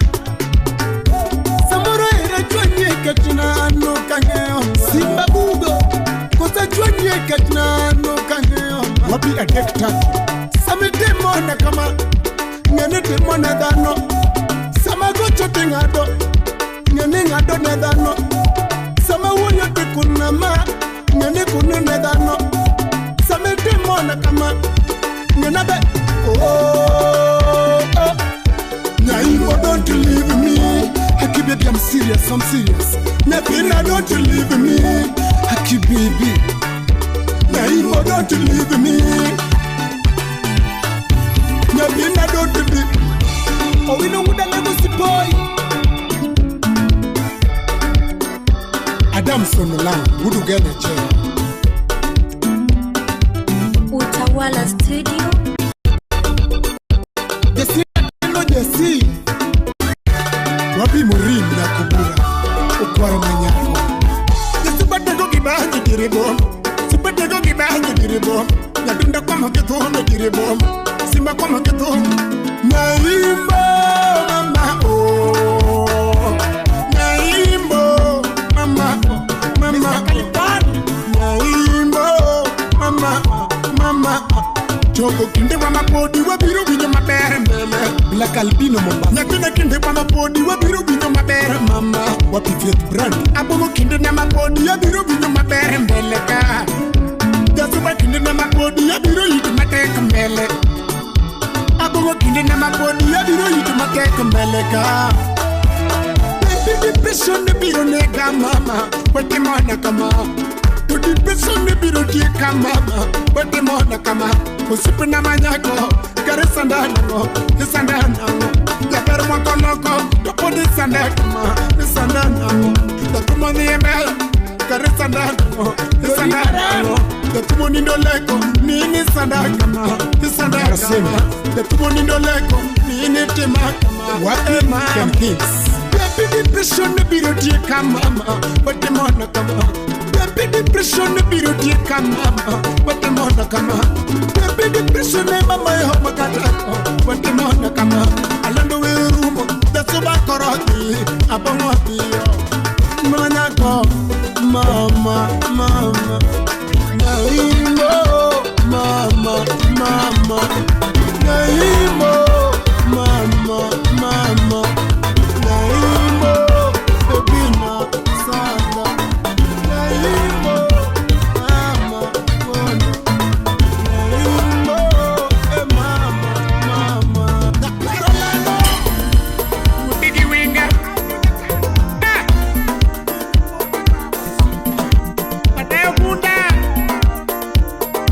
B: Samoro ere chwanye kachna ano kang'eyo Simba bugo, kosa chwanye kachna ano kang'eyo
E: Wapi adek tatu.
B: Sama itimona kama, ng'eni timo ne dhano. Sama gocho ting'ado, ng'eni ng'ado ne dhano. Sama wuoyo tikuna ma, ng'eni kuno ne dhano. Sama itimona kama, ng'ena be oh, oh.
E: Nyaimbo, don't leave me. Haki baby, I'm serious, I'm serious. Nyathina, don't leave me. Haki baby. Nyaimbo, don't leave me. Nyathina, don't leave.
B: Owino wuda Lagos boy.
E: Adam Sonolang, wudu genya chair.
A: Utawala Studio.
E: Jesse, no Jesse. Wapi Murim na Kubura. Okwaro manyako.
B: Jesse batego gibanyo direbo. Sibatego gibanyo direbo. Nyadunda kwa maketho direbo. Simba kwa maketho.
E: Nyaimbo mama oh. Nyaimbo mama oh, mama oh. Nyaimbo mama oh, mama oh.
B: Chopo kinde wa mapodi wabiro winjo maber mbele.
E: Black Albino Mombasa.
B: Nyathina kinde wa mapodi wabiro winjo maber mama.
E: Wapi Faith Brand.
B: Abongo kinde na mapodi abiro winjo maber mbele ka. Jasuba kinde na mapodi abiro yito matek mbele. Abongo kinde na mapodi abiro yito matek mbele ka. Baby depression ne biro nega mama, watimona kama. To depression ne biro tieka mama, watimona kama. Osipna manyako, kare sandano, sandano. Jaber moko loko, to pod isanda kama, isandano. Jatumo ni embele, kare sandano, isandano. Jatumo nindo leko, nini sanda kama, isanda kama. Jatumo nindo leko, nini tima kama.
E: Wapi Ken Kings.
B: Baby depression ne biro tieka mama, watimona kama. Baby depression ne biro tieka mama, watimona kama. Baby depression ne mama e homa kata, watimona kama. Alando we rumo, dasuba koroti, abongo tiyo. Manyako, mama, mama. Nyaimbo, mama, mama. Nyaimbo, mama, mama. Nyaimbo, baby na sanda. Nyaimbo, mama, mama. Nyaimbo, eh mama, mama.
C: Rolando, Udigi Winga. Ah. Mateo Bunda.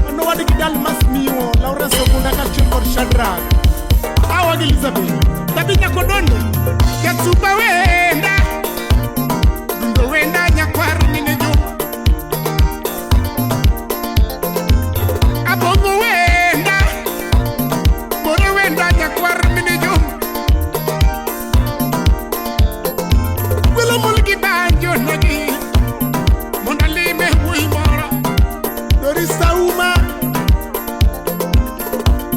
E: Ano wadi kidal mas miwo, Lawrence Ogunda kaachiel kod Shadrack. Awa gi Elizabeth.
C: Tabi Nyakodondo. Jasuba wenda. Dundo wenda nyakwar mine jo. Abongo wenda. Bore wenda nyakwar mine jo. Welo mulgi banjo nagi. Monda lime wuy moro.
E: Doris Auma.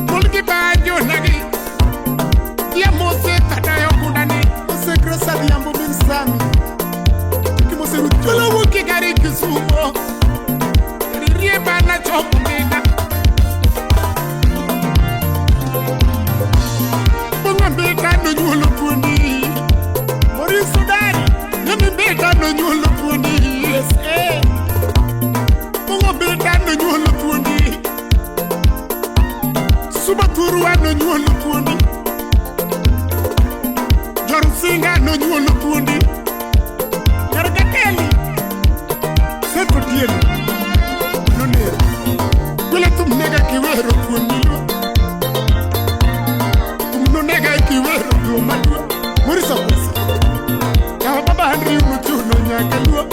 C: Mulgi banjo nagi. Ya mose tadayo kundani.
E: Mose Grace Adhiambo min Sami. Kimose Ruth
C: Welo wuki gari Kisumo. Rie bana chopo ndina.
E: thuondi. Maurice Sudani, Nyami Mbita nonyuolo thuondi. USA. Mungo Mbita nonyuolo thuondi. Suba Thurwa nonyuolo thuondi. Jorusinga nonyuolo thuondi. Nyargateli. Seth Otieno. Noner. Gwela thum nega kiwero thuondi luo. Thum nonega kiwero luo maduo. Maurice Okwesa. Yawa baba Andrew mochuno nyaka luo.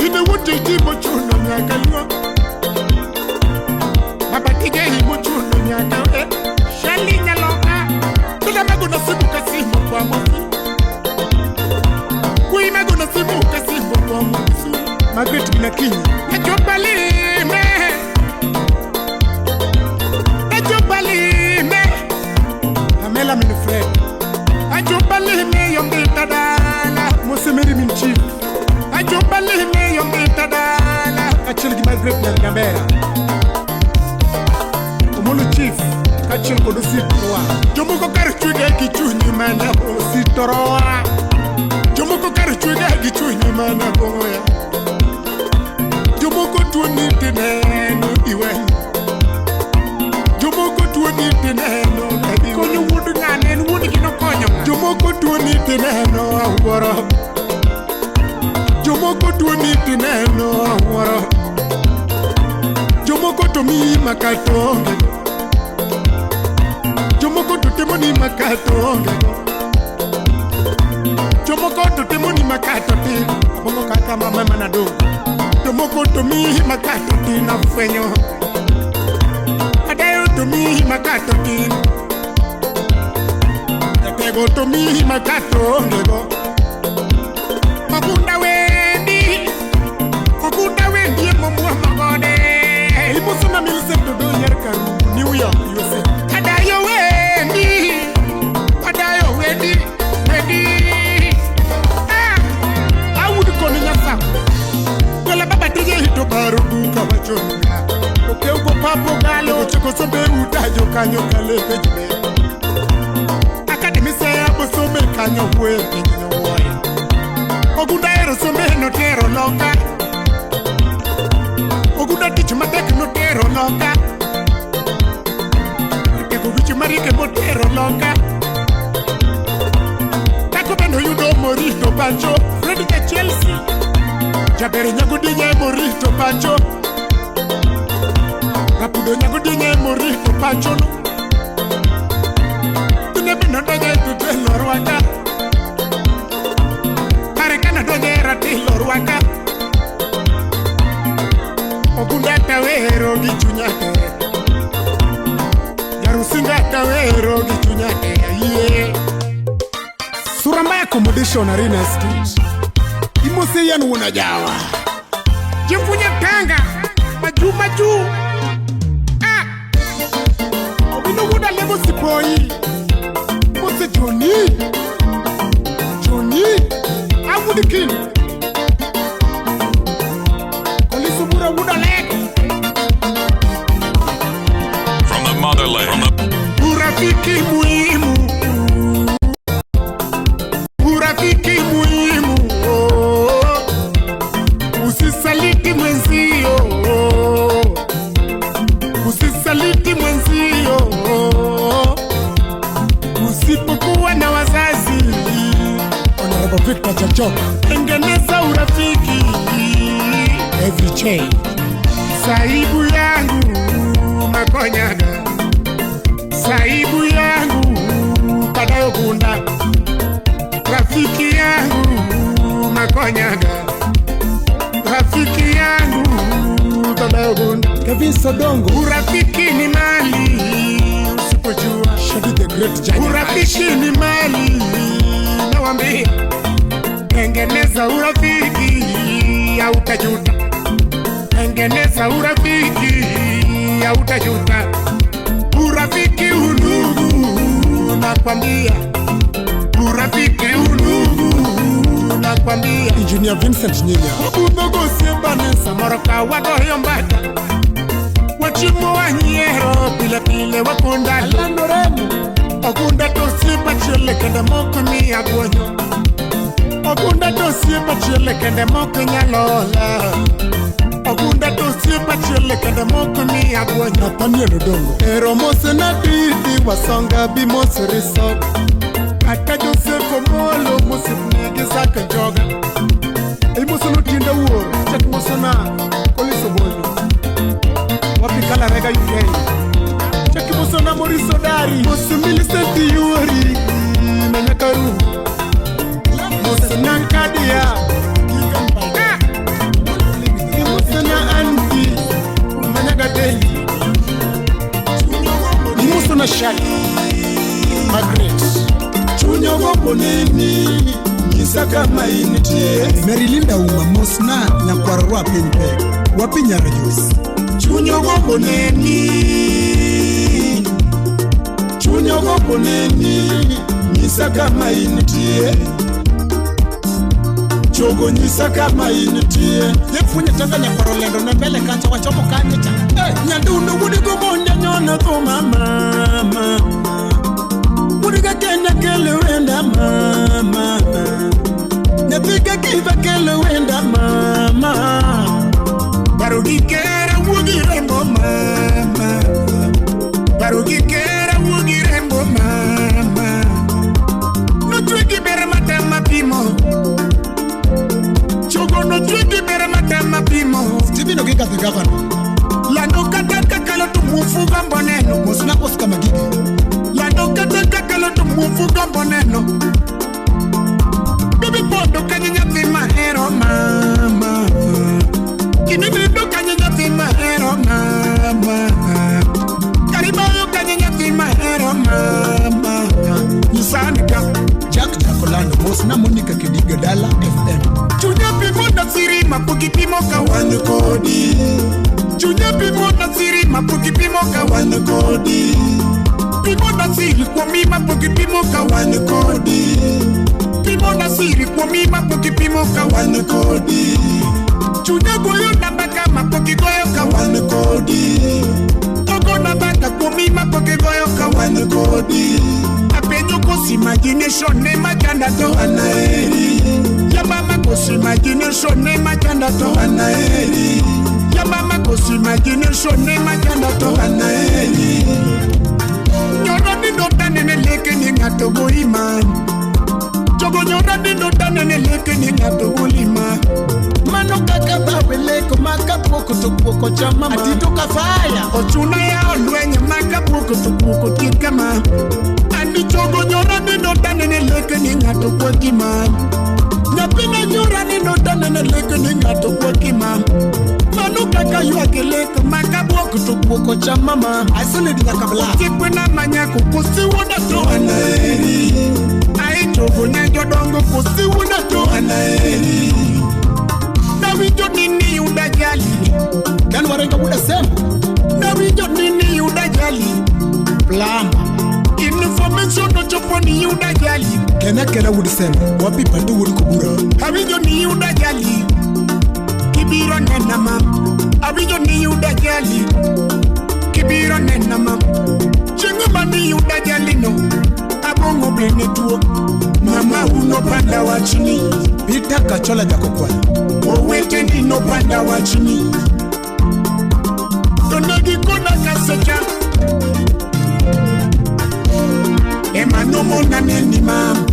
E: Ine wuod JG mochuno nyaka luo. Baba TJ mochuno nyaka e. Shali Nyaloka. Tula magona simu kasimo kwa mosi. Kui magona simu kasimo kwa mosi.
B: Margaret Ginakinyi.
E: Nachobalime. Nachobalime.
B: Pamela Minfred.
E: Ajobalime yombita dala.
B: Mosemeri min chief.
E: Ajobalime yombita dala.
B: Kaachiel gi Margaret Nyargambera. Omolo chief. Kaachiel kod Osip Roa.
E: Jomoko kar chwege gi chuny mana
B: Ositoroa.
E: Jomoko kar chwege gi chuny mana boya. Jomoko tuoni tineno iwe. Jomoko tuoni tineno iwe.
B: Konyo wuod ng'ane en wuon gi nokonyo ng'a.
E: Jomoko tuoni tineno awuoro. Jomoko tuoni tineno awuoro. Jomoko to miyi makate onge. Jomoko to timoni makate onge. Jomoko to timoni makate tin.
B: Abongo kaka mama mana dong.
E: Jomoko to miyi makate tin afwenyo. Adayo to miyi makate tin. Jatego to miyi makate onge go. Ogunda wendi. Ogunda wendi emomuomo gode.
B: Imosona Millicent Odo nyer Karubu, New York, USA.
E: Adayo wendi. Adayo wendi. Wendi. Ah!
B: Awud koni nyasako.
E: Gola baba tije hito baro duka wachonga.
B: Okeugo papo galo.
E: Ochiko sombe utajo kanyo kale pejbe. Akademi seya bosome kanyo wuoyo piny wuoyo. Ogunda ero sombe notero loka. Ogunda tich matek notero loka. Tego wich marieke motero loka. Tako bende oyudo morito pacho. Fred ja Chelsea. Jaber nyagodinye morito pacho. Rapudo nyagodinye morito pacho no. Tune bende donjo e tutelo rwaka. Kare kana donjo e ratilo rwaka. Ogunda tawero gi chunya te. Jarusinga tawero gi chunya te. Ayie.
B: Surambaya Accommodation Arena Street. Imose yan wuon ajawa.
E: Jifunye tanga. Maju maju. Ah!
B: Owino wuod Alego Sipoi. Imose Johnny. Johnny. Awud King. Koliso Bura wuod Alego.
D: From the motherland. From the
E: Urafiki muhimu. Urafiki muhimu. Oh. Usisaliti mwenzio. Usisaliti mwenzio. Usipokuwa na wazazi.
B: Honorable Victor Chachoka.
E: Tengeneza urafiki.
B: Every chain.
E: Saibu yangu makonyaga. Saibu yangu padayokunda. Rafiki yangu makonyaga. Rafiki yangu padayokunda.
B: Kevin Sodongo.
E: Urafiki ni mali usipojua.
B: Shadi the Great Janya.
E: Urafiki ni mali nawambia. Tengeneza urafiki hautajuta. Tengeneza urafiki hautajuta. Urafiki undugu nakwambia. Urafiki undugu nakwambia.
B: Engineer Vincent Nyinya.
E: Obudhogo siembane samoro ka wagoyo mbaka. Wachimo wanyiero pile pile wakundalo.
B: Orlando Remo.
E: Ogunda to osiepa chiele kende moko miya guonyo. Ogunda to osiepa chiele kende moko nyalo hola. Ogunda to osiepa chiele kende moko miya guonyo.
B: Nathaniel Odongo. Ero mose na Didi Wasonga Bimos Resort.
E: Kata Joseph Omolo mosepni gi Zaka Joga.
B: Imosono tienda wuoro, chak mosona Collins Obondo. Wapi Kalarega UK. Chak mosona Maurice Odari. Mose Millicent Yuori na Nyakaru. Mose Nankadia. Mose na Andy Manyagadeli. Mose na Shali Margaret.
G: Chunyo gombo neni, nyisa kama intie.
B: Merilinda Uma mosna nyakwar rwa piny pek. Wapi nyar Jos.
G: Chunyo gombo neni, chunyo gombo neni, nyisa kama intie. Chogo nyisa kama intie.
B: Yefunye tanga nyakwar olendo ne mbele kacha wachomo kanye cha.
E: Nyandundo wuod gomonja nyono thum mama. Wuod ga Kenya kelo wenda mama. Nyathi ga Kiva kelo wenda mama. Paro gi kera wuogi rembo mama. Paro gi kera wuogi rembo mama. Nochwe gi ber matama pimo. Chogo nochwe gi ber matama pimo.
B: Stephen Oginga the governor.
E: Lando kata kakalo to mufu gombo neno.
B: Mosna Oscar Magigi.
E: Lando kata kakalo to mufu gombo neno. Bibi pondo kanye nyathi mahero mama. Kinibido kanye nyathi mahero mama. Karibayo kanye nyathi mahero mama. Nyisanika
B: Jack Jakolando mosna Monica Kidiga Dala FM.
E: Chunya pimo na siri mapuki pimo ka wan kodi. Chunya pimo na siri mapuki pimo ka wan kodi. Pimo na siri kuomi mapuki pimo ka wan kodi. Pimo na siri kuomi mapuki pimo ka wan kodi. Chunya goyo na baka mapuki goyo ka wan kodi. Ogo na baka kuomi mapuki goyo ka wan kodi. Apenyo kosi imagination ne majanda to anaeri. Ya mama kosi imagination ne majanda to anaeri. Ya mama kosi imagination ne majanda to anaeri. Nyoro ni dota nene leke ni ngato goima. Chogo nyoro ni dota nene leke ni ngato golima.
B: Mano kaka bawe leko maka poko to poko chama. Atito kafaya.
E: Ochuna ya olwenye maka poko to poko tikama. Andi chogo nyoro ni dota nene leke ni ngato gokima. Nyapina nyora ni dota nene leke ni ngato gokima. Mano kaka yuake leko maka poko to poko chama ma.
B: Isolate nyakabla.
E: Otikwena manyako kosi woda to anaeri. Ai chogo nyajodongo kosi woda to anaeri. Nawinjo nini yuda jali.
B: Dan warenga muda sembo.
E: Nawinjo nini yuda jali.
B: Plamba.
E: Information ochopo ni yuda jali.
B: Kena kena wudi sembo. Wapi patu wudi kubura.
E: Awinjo ni yuda jali. Kibiro nena ma. Awinjo ni yuda jali. Kibiro nena ma. Chingo mani yuda jali no. Abongo bene tuo. Mama uno panda wachini.
B: Peter Kachola Jakokwani.
E: Owete ni no panda wachini. Tonegi kona kasecha. Ema no mona neni mam.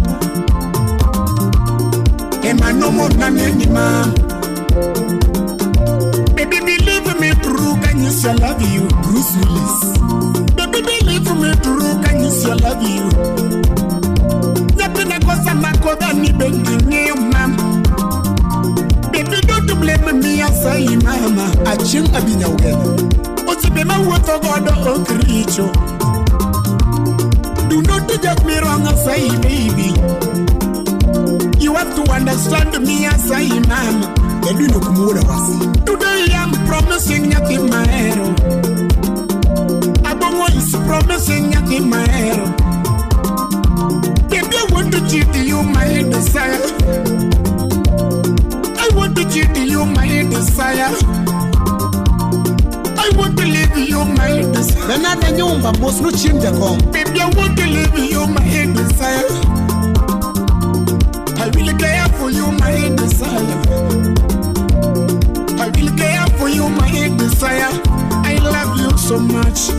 E: Ema no mona neni mam. Baby believe me true, can you say I love you?
B: Bruce Willis.
E: Baby believe me true, can you say I love you? Nyapina kosa makoda ni bengi ngeo mam. Baby don't blame me asai mama.
B: Acheng abinya ugene.
E: Osibe mawuotho godo ok richo. Do not judge me wrong asai baby. You have to understand me asai mama.
B: Edwin okumuoda wasi.
E: Today I'm promising nyathi mahero. Abongo is promising nyathi mahero. Baby I want to cheat you my desire. I want to cheat you my desire. I want to leave you you, my desire.
G: Bernard Nyumba mos no chieng' jakom.
E: Baby, I want to live you, my desire. I will care for you, my desire. I will care for you, my desire. I love you so much.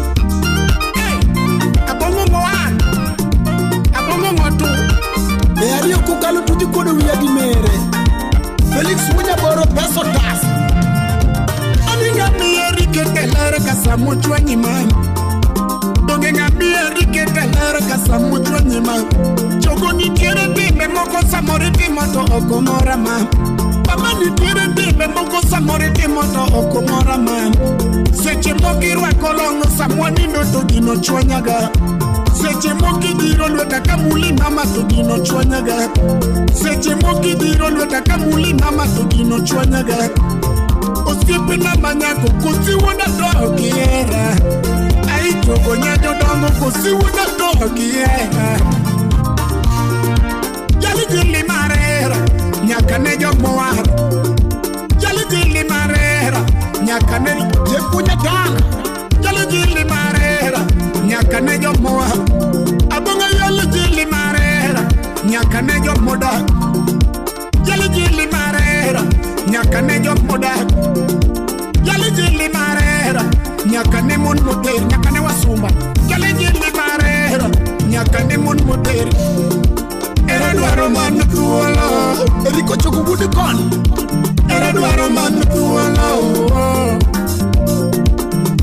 E: Hey, abongo one, abongo two.
G: Be ariyo kokalo to dhi kuodo wiya gi mere. Felix Munyaboro peso tas.
E: Ani ng'ami erike telere kasamuchwa nyima. Donge ng'ami erike telere kasamuchwa nyima. Chogo nitiere timbe moko samoro itimo to ok omora ma. Mama nitiere timbe moko samoro itimo to ok omora ma. Seche moko irwako long' sama nindo to gino chwanyaga. Seche moko idhiro lweta kamuli mama to gino chwanyaga. Seche moko idhiro lweta kamuli mama to gino chwanyaga. Osiepena manyako kosi wuoda to ok ihera. Ai chogo nyajodongo kosi wuoda to ok ihera. Jali jili marera nyaka ne jok mowar. Jali jili marera nyaka ne
G: Jepunya tang.
E: Jali jili marera nyaka ne jok mowar. Abonga jali jili marera nyaka ne jok modak. Jali jili marera nyaka ne jok modak. Jali jili marera nyaka ne mon moter nyaka ne wasumba. Jali jili marera nyaka ne mon moter. Era dwaro man thuolo.
G: Eriko chogo wuod kon.
E: Era dwaro man thuolo.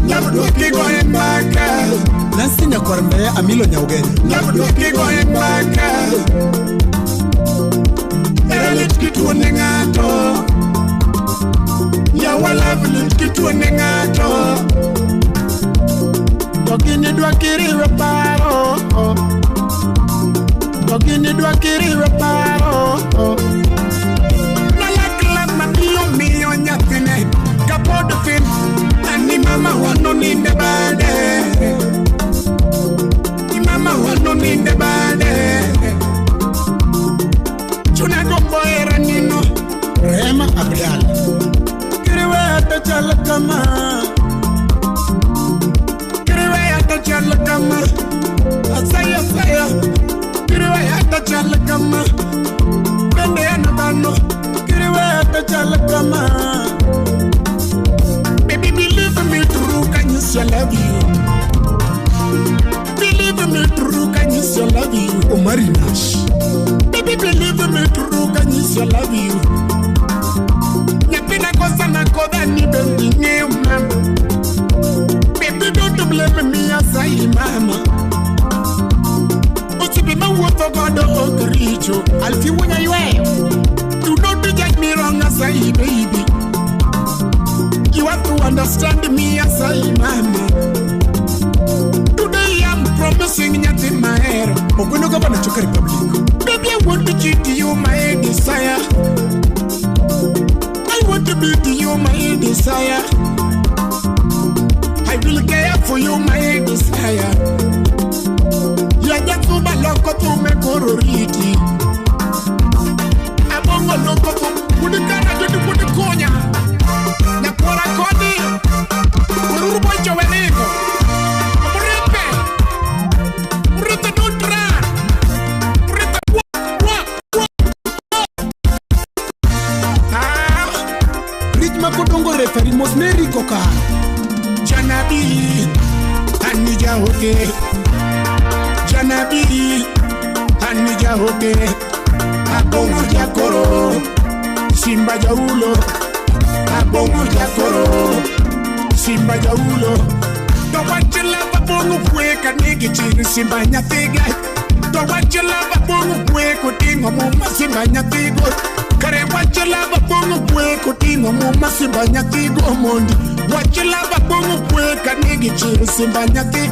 E: Labdo kigoye mbaka.
G: Nancy Nyakwar Mbeya Amilo Nyaugenya.
E: Labdo kigoye mbaka. Era lit kituone ng'ato. Yawa love lit kituone ng'ato. To gini dwa kiriwe paro. To gini dwa kiriwe paro. Nalakla mamiyo miyo nyathine kapod thin. Ani mama wano ninde bade. Ni mama wano ninde bade. Chuna gombo era nino.
G: Rehema Abdalla.
E: Kiriwe ata chal kama. Kiriwe ata chal kama. Asaya asaya. Kiriwe ata chal kama. Bende anabano. Kiriwe ata chal kama. Baby, believe me true, can you say I love you? Believe me true, can you say I love you?
G: Omari Nash.
E: Baby, believe me true, can you say I love you? Nyapina kosa na koda ni bendi ng'eyo mama. Baby, don't blame me as I mama. Osiepe mawuotho godo ok richo.
G: Alfie Wuonya yweyo.
E: Do not judge me wrong as I baby. You have to understand me as I mama. Today I'm promising nyathi mahero.
G: Ogweno gavana Choka Republic.
E: Baby, I want to cheat you, my desire. I want to be to you, my desire. I will care for you, my desire. Yajakuba loko tume kororiti. Abongo loko tu kudikana judu kudikonya. Nyakora kodi. Ururu bocho weniko. Muripe. Muripe don't run. Muripe walk, walk, walk. Ah.
G: Rich makodongo referee mos ne Rico ka.
E: Janabi, Anija hote. Janabi, Anija hote. Abongo jakoro, Simba jaulo. Abongo jakoro, Simba jaulo. To wachela babongo kwe kanigi chiri Simba nyathiga. To wachela babongo kwe koting'o muma Simba nyathigo. Kare wachela babongo kwe koting'o muma Simba nyathigo mondi. Wachela babongo kwe kanigi chiri Simba nyathi.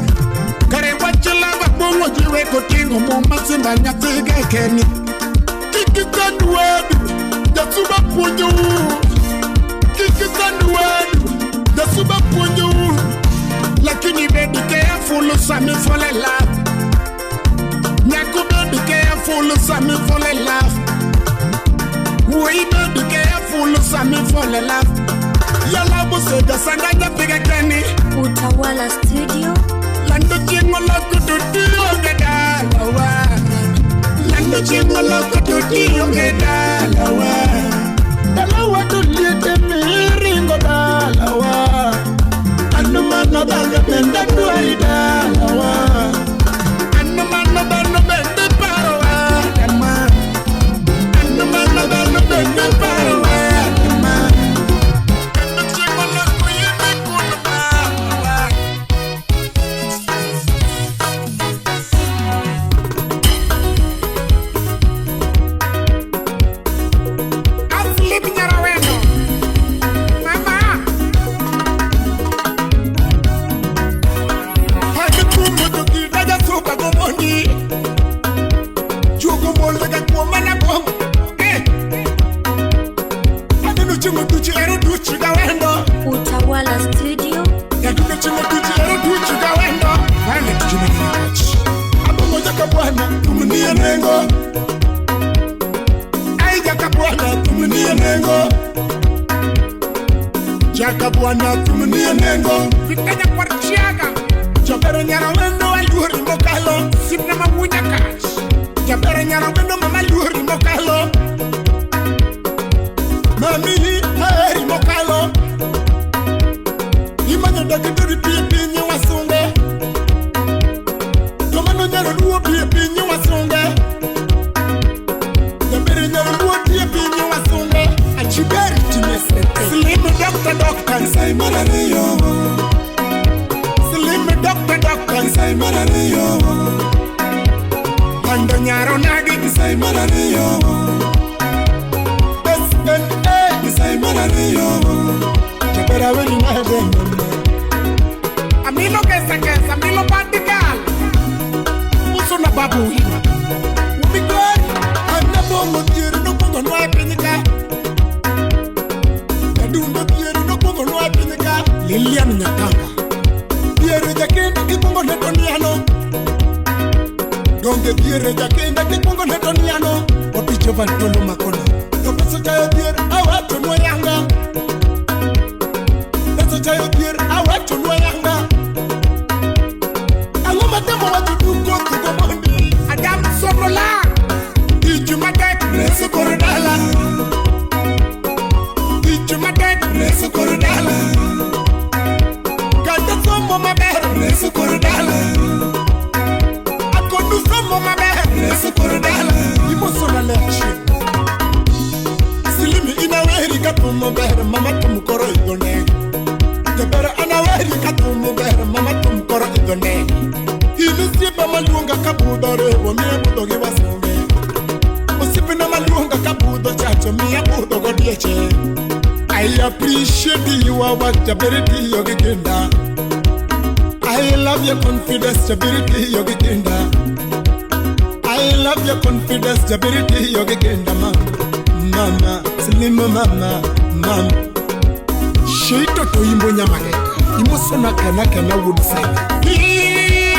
E: Kare wachela babongo jiwe koting'o muma Simba nyathiga keni. Kik isand wadu, jasuba puonjou. Kik isand wadu, jasuba puonjou. Lakini bed careful sami fall in love. Nyako bed careful sami fall in love. We bed careful sami fall in love. Yala busega sanganya piga keni.
A: Utawala Studio.
E: Lando chieng' oloko to tionge dalawa. Lando chieng' oloko to tionge dalawa.
G: Dalawa to liete miringo dalawa. Anu mano dhano bende dwari dalawa.
E: Anu mano dhano bende paro kama. Anu mano dhano bende paro kama. Lando chieng' oloko yime kuno dalawa. Aslip Nyarawendo. Mama. Hadi kumo to kidaja suka gomondi. Chugo molega kuoma na bom. Eh. Aneno chingo tuchi ero tuchi gawendo.
A: Utawala Studio.
E: Yadundo chingo tuchi ero tuchi gawendo. Violet Jimmy Nyakach.
G: Abongo jaka bwana tumnie nengo.
E: Ai jaka bwana
G: Tumnie nengo.
E: Jaka bwana
G: Tumnie nengo.
E: Vitanya kwar chiaga. Jabero Nyarawendo aluori mokalo. Sibna mawunya kach. Jabero Nyarawendo mama luori mokalo.
G: Mami aheri mokalo. Imanyo daktari pie pinyi wasunge. To mano nyalo luo pie pinyi wasunge. Jabero nyalo luo pie pinyi wasunge.
E: Achiberi timese. Slim doctor doctor.
G: Isai mara ariyo.
E: Slim doctor doctor.
G: Isai mara ariyo.
E: Pando nyaro nagi.
G: Isai mara ariyo.
E: SNA.
G: Isai mara ariyo.
E: Jabera weni nade. Amilo kesa kesa. Amilo patigal. Uso na babu hima. Umigori.
G: Anabongo thier nokwongo nwa e piny ka. Adundo thier nokwongo nwa e piny ka.
E: Lilian Nyakanga.
G: Thier jakenda kikwongo ne doniano. Donge thier jakenda kikwongo ne doniano.
E: Opicho Vantolo Makono.
G: To pesa chayo thier awacho nwa yanga. Pesa chayo thier awacho nwa yanga. Ang'o matemo wacho duko tugo mondi.
E: Adam Sonola. Tich matek.
G: Reso kor dala.
E: Tich matek.
G: Reso kor dala.
E: Kata somo maber.
G: Reso kor dala.
E: Akodu somo maber.
G: Reso kor dala.
E: Imoso na lechi.
G: Silimi inaweri katumo ber mama tum koro idone.
E: Jaber anaweri katumo ber mama tum koro idone.
G: Inisiepa maluonga kabudho rewo miya budho gi wasunge.
E: Osiepena maluonga kabudho chacho miya budho godieche.
G: I appreciate your work, Jaberi tiyo gi kinda. I love your confidence, Jaberi tiyo gi kinda. I love your confidence, Jaberi tiyo gi kinda, mama. Mama, slim mama, mama.
E: Sheito to imbo nyamakeka. Imoso na kena kena woodside.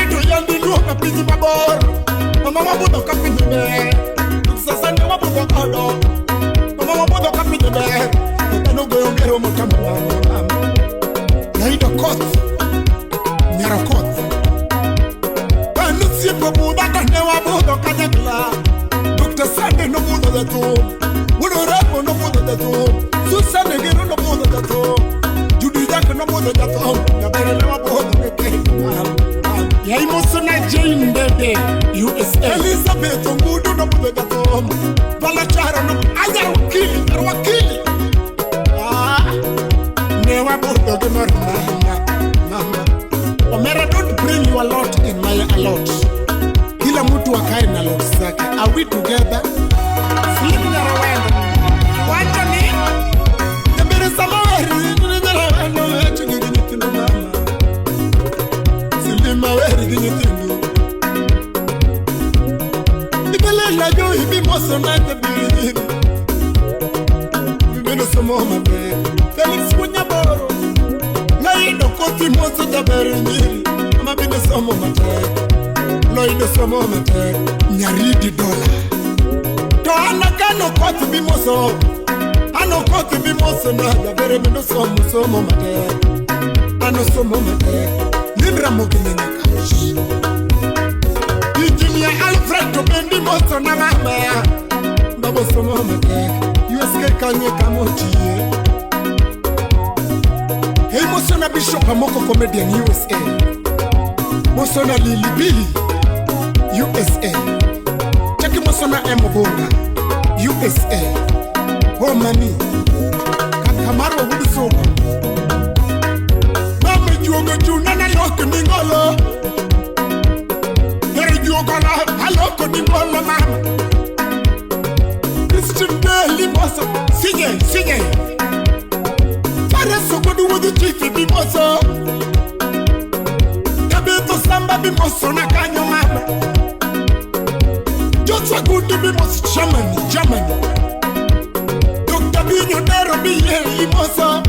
G: To yandi luoka piny mabor.
E: Mama wabudho ka piny ber. Sasa ne wabudho kodo. Mama wabudho ka piny ber.
G: Dhano goyo ngero motamo wang'e mama.
E: Naido koth. Nyaro koth.
G: Kane osiepo budha to ne wabudho kanyakla.
E: Dr. Sande nobudho jathum.
G: Wuod Orapo nobudho jathum.
E: Susan Gero nobudho jathum.
G: Judy Jack nobudho jathum.
E: Jaber ne wabudho gi mama. Yaimoso na Jane Ndede USA.
G: Elizabeth Ongudu nobudho jathum.
E: Valacharo no anyar wakili, nyar wakili. Ah, ne wabudho gi mor mama, mama. Omera, don't bring your lot in my alot. Kila mtu akae na lot zake. Are we together? Slim Nyarawendo. Iwacho ni
G: Jabere sama weri Nyarawendo wecho gi nyithindo mama. Silima weri gi nyithindo. Ibelela jo ibi moso na jabiri nyiri. Ibeno somo maber.
E: Felix Munyaboro.
G: Loido kothi moso jabere nyiri. Mama bende somo matek. Loido somo matek.
E: Nyaridi dola.
G: To an akano koth bimoso. Ano koth bimoso na jabere bende somo somo matek. Anosomo matek Lin Ramogi ne nyaka.
E: Engineer Alfred to bendi moso na mama.
G: Babo somo matek USK kanye kamotiye. Hey Mosona Bishop Amoko comedian USA. Mosona Lily B USA. Chaki Mosona M Obonga USA. Oh mami Kakamaro wudu somo.
E: Mama juogo chuna na loko ni ngolo. Yere juogo na aloko ni ngolo mama. Christian Daily moso sinye sinye. Fareso godu wudu chifi bi moso. Kabeto samba bi moso na kanyo mama. Joshua gudu bi moso Germany Germany. Dr. Binyo Dero bi ye moso.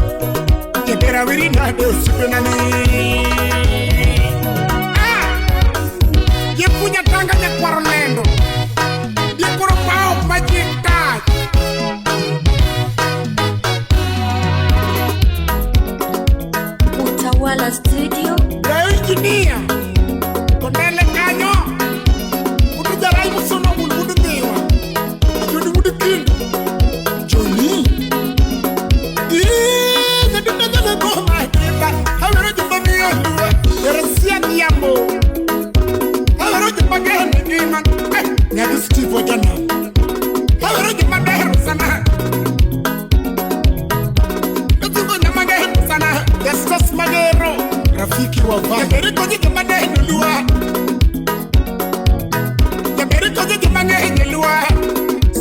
E: Jebera wiri na de usipenani. Ah! Yepunya tanga nyakwaro lendo. Yekoro pao majita.
A: Utawala Studio.
E: La engineer. Kondele kanyo. Utujarai musono wuludu ndewa. Joni wudu kindu. Joni.
G: Rafiki wa Vani.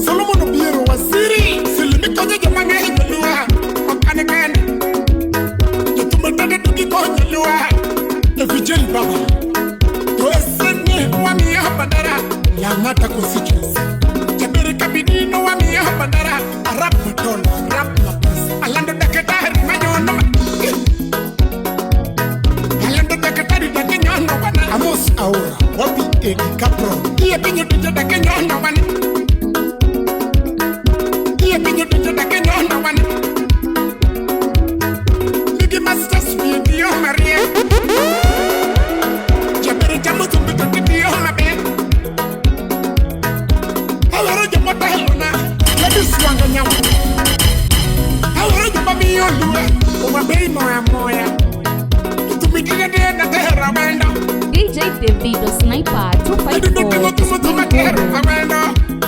E: Solomon Obiero Waziri.
G: Evijeri Baba. Langata constituency. Arab Madola, Arab Mapesa.
E: Alando dakatari manyono. Alando dakatari dakenyono bana.
G: Amos Aura, Wapi Edi Capron.
E: Iye pinyo tujo dakenyono bana. Iye pinyo tujo dakenyono bana. Ligi Masters video Maria. Jabere jamu tumbi tuti mabe. Awaro jomota helona. Ladies wanga nyamu. Awaro joma miyo luwe. Omabei moya moya. Tumitine de na tehera wenda.
F: DJ Davido Sniper 254 The Spin Guru.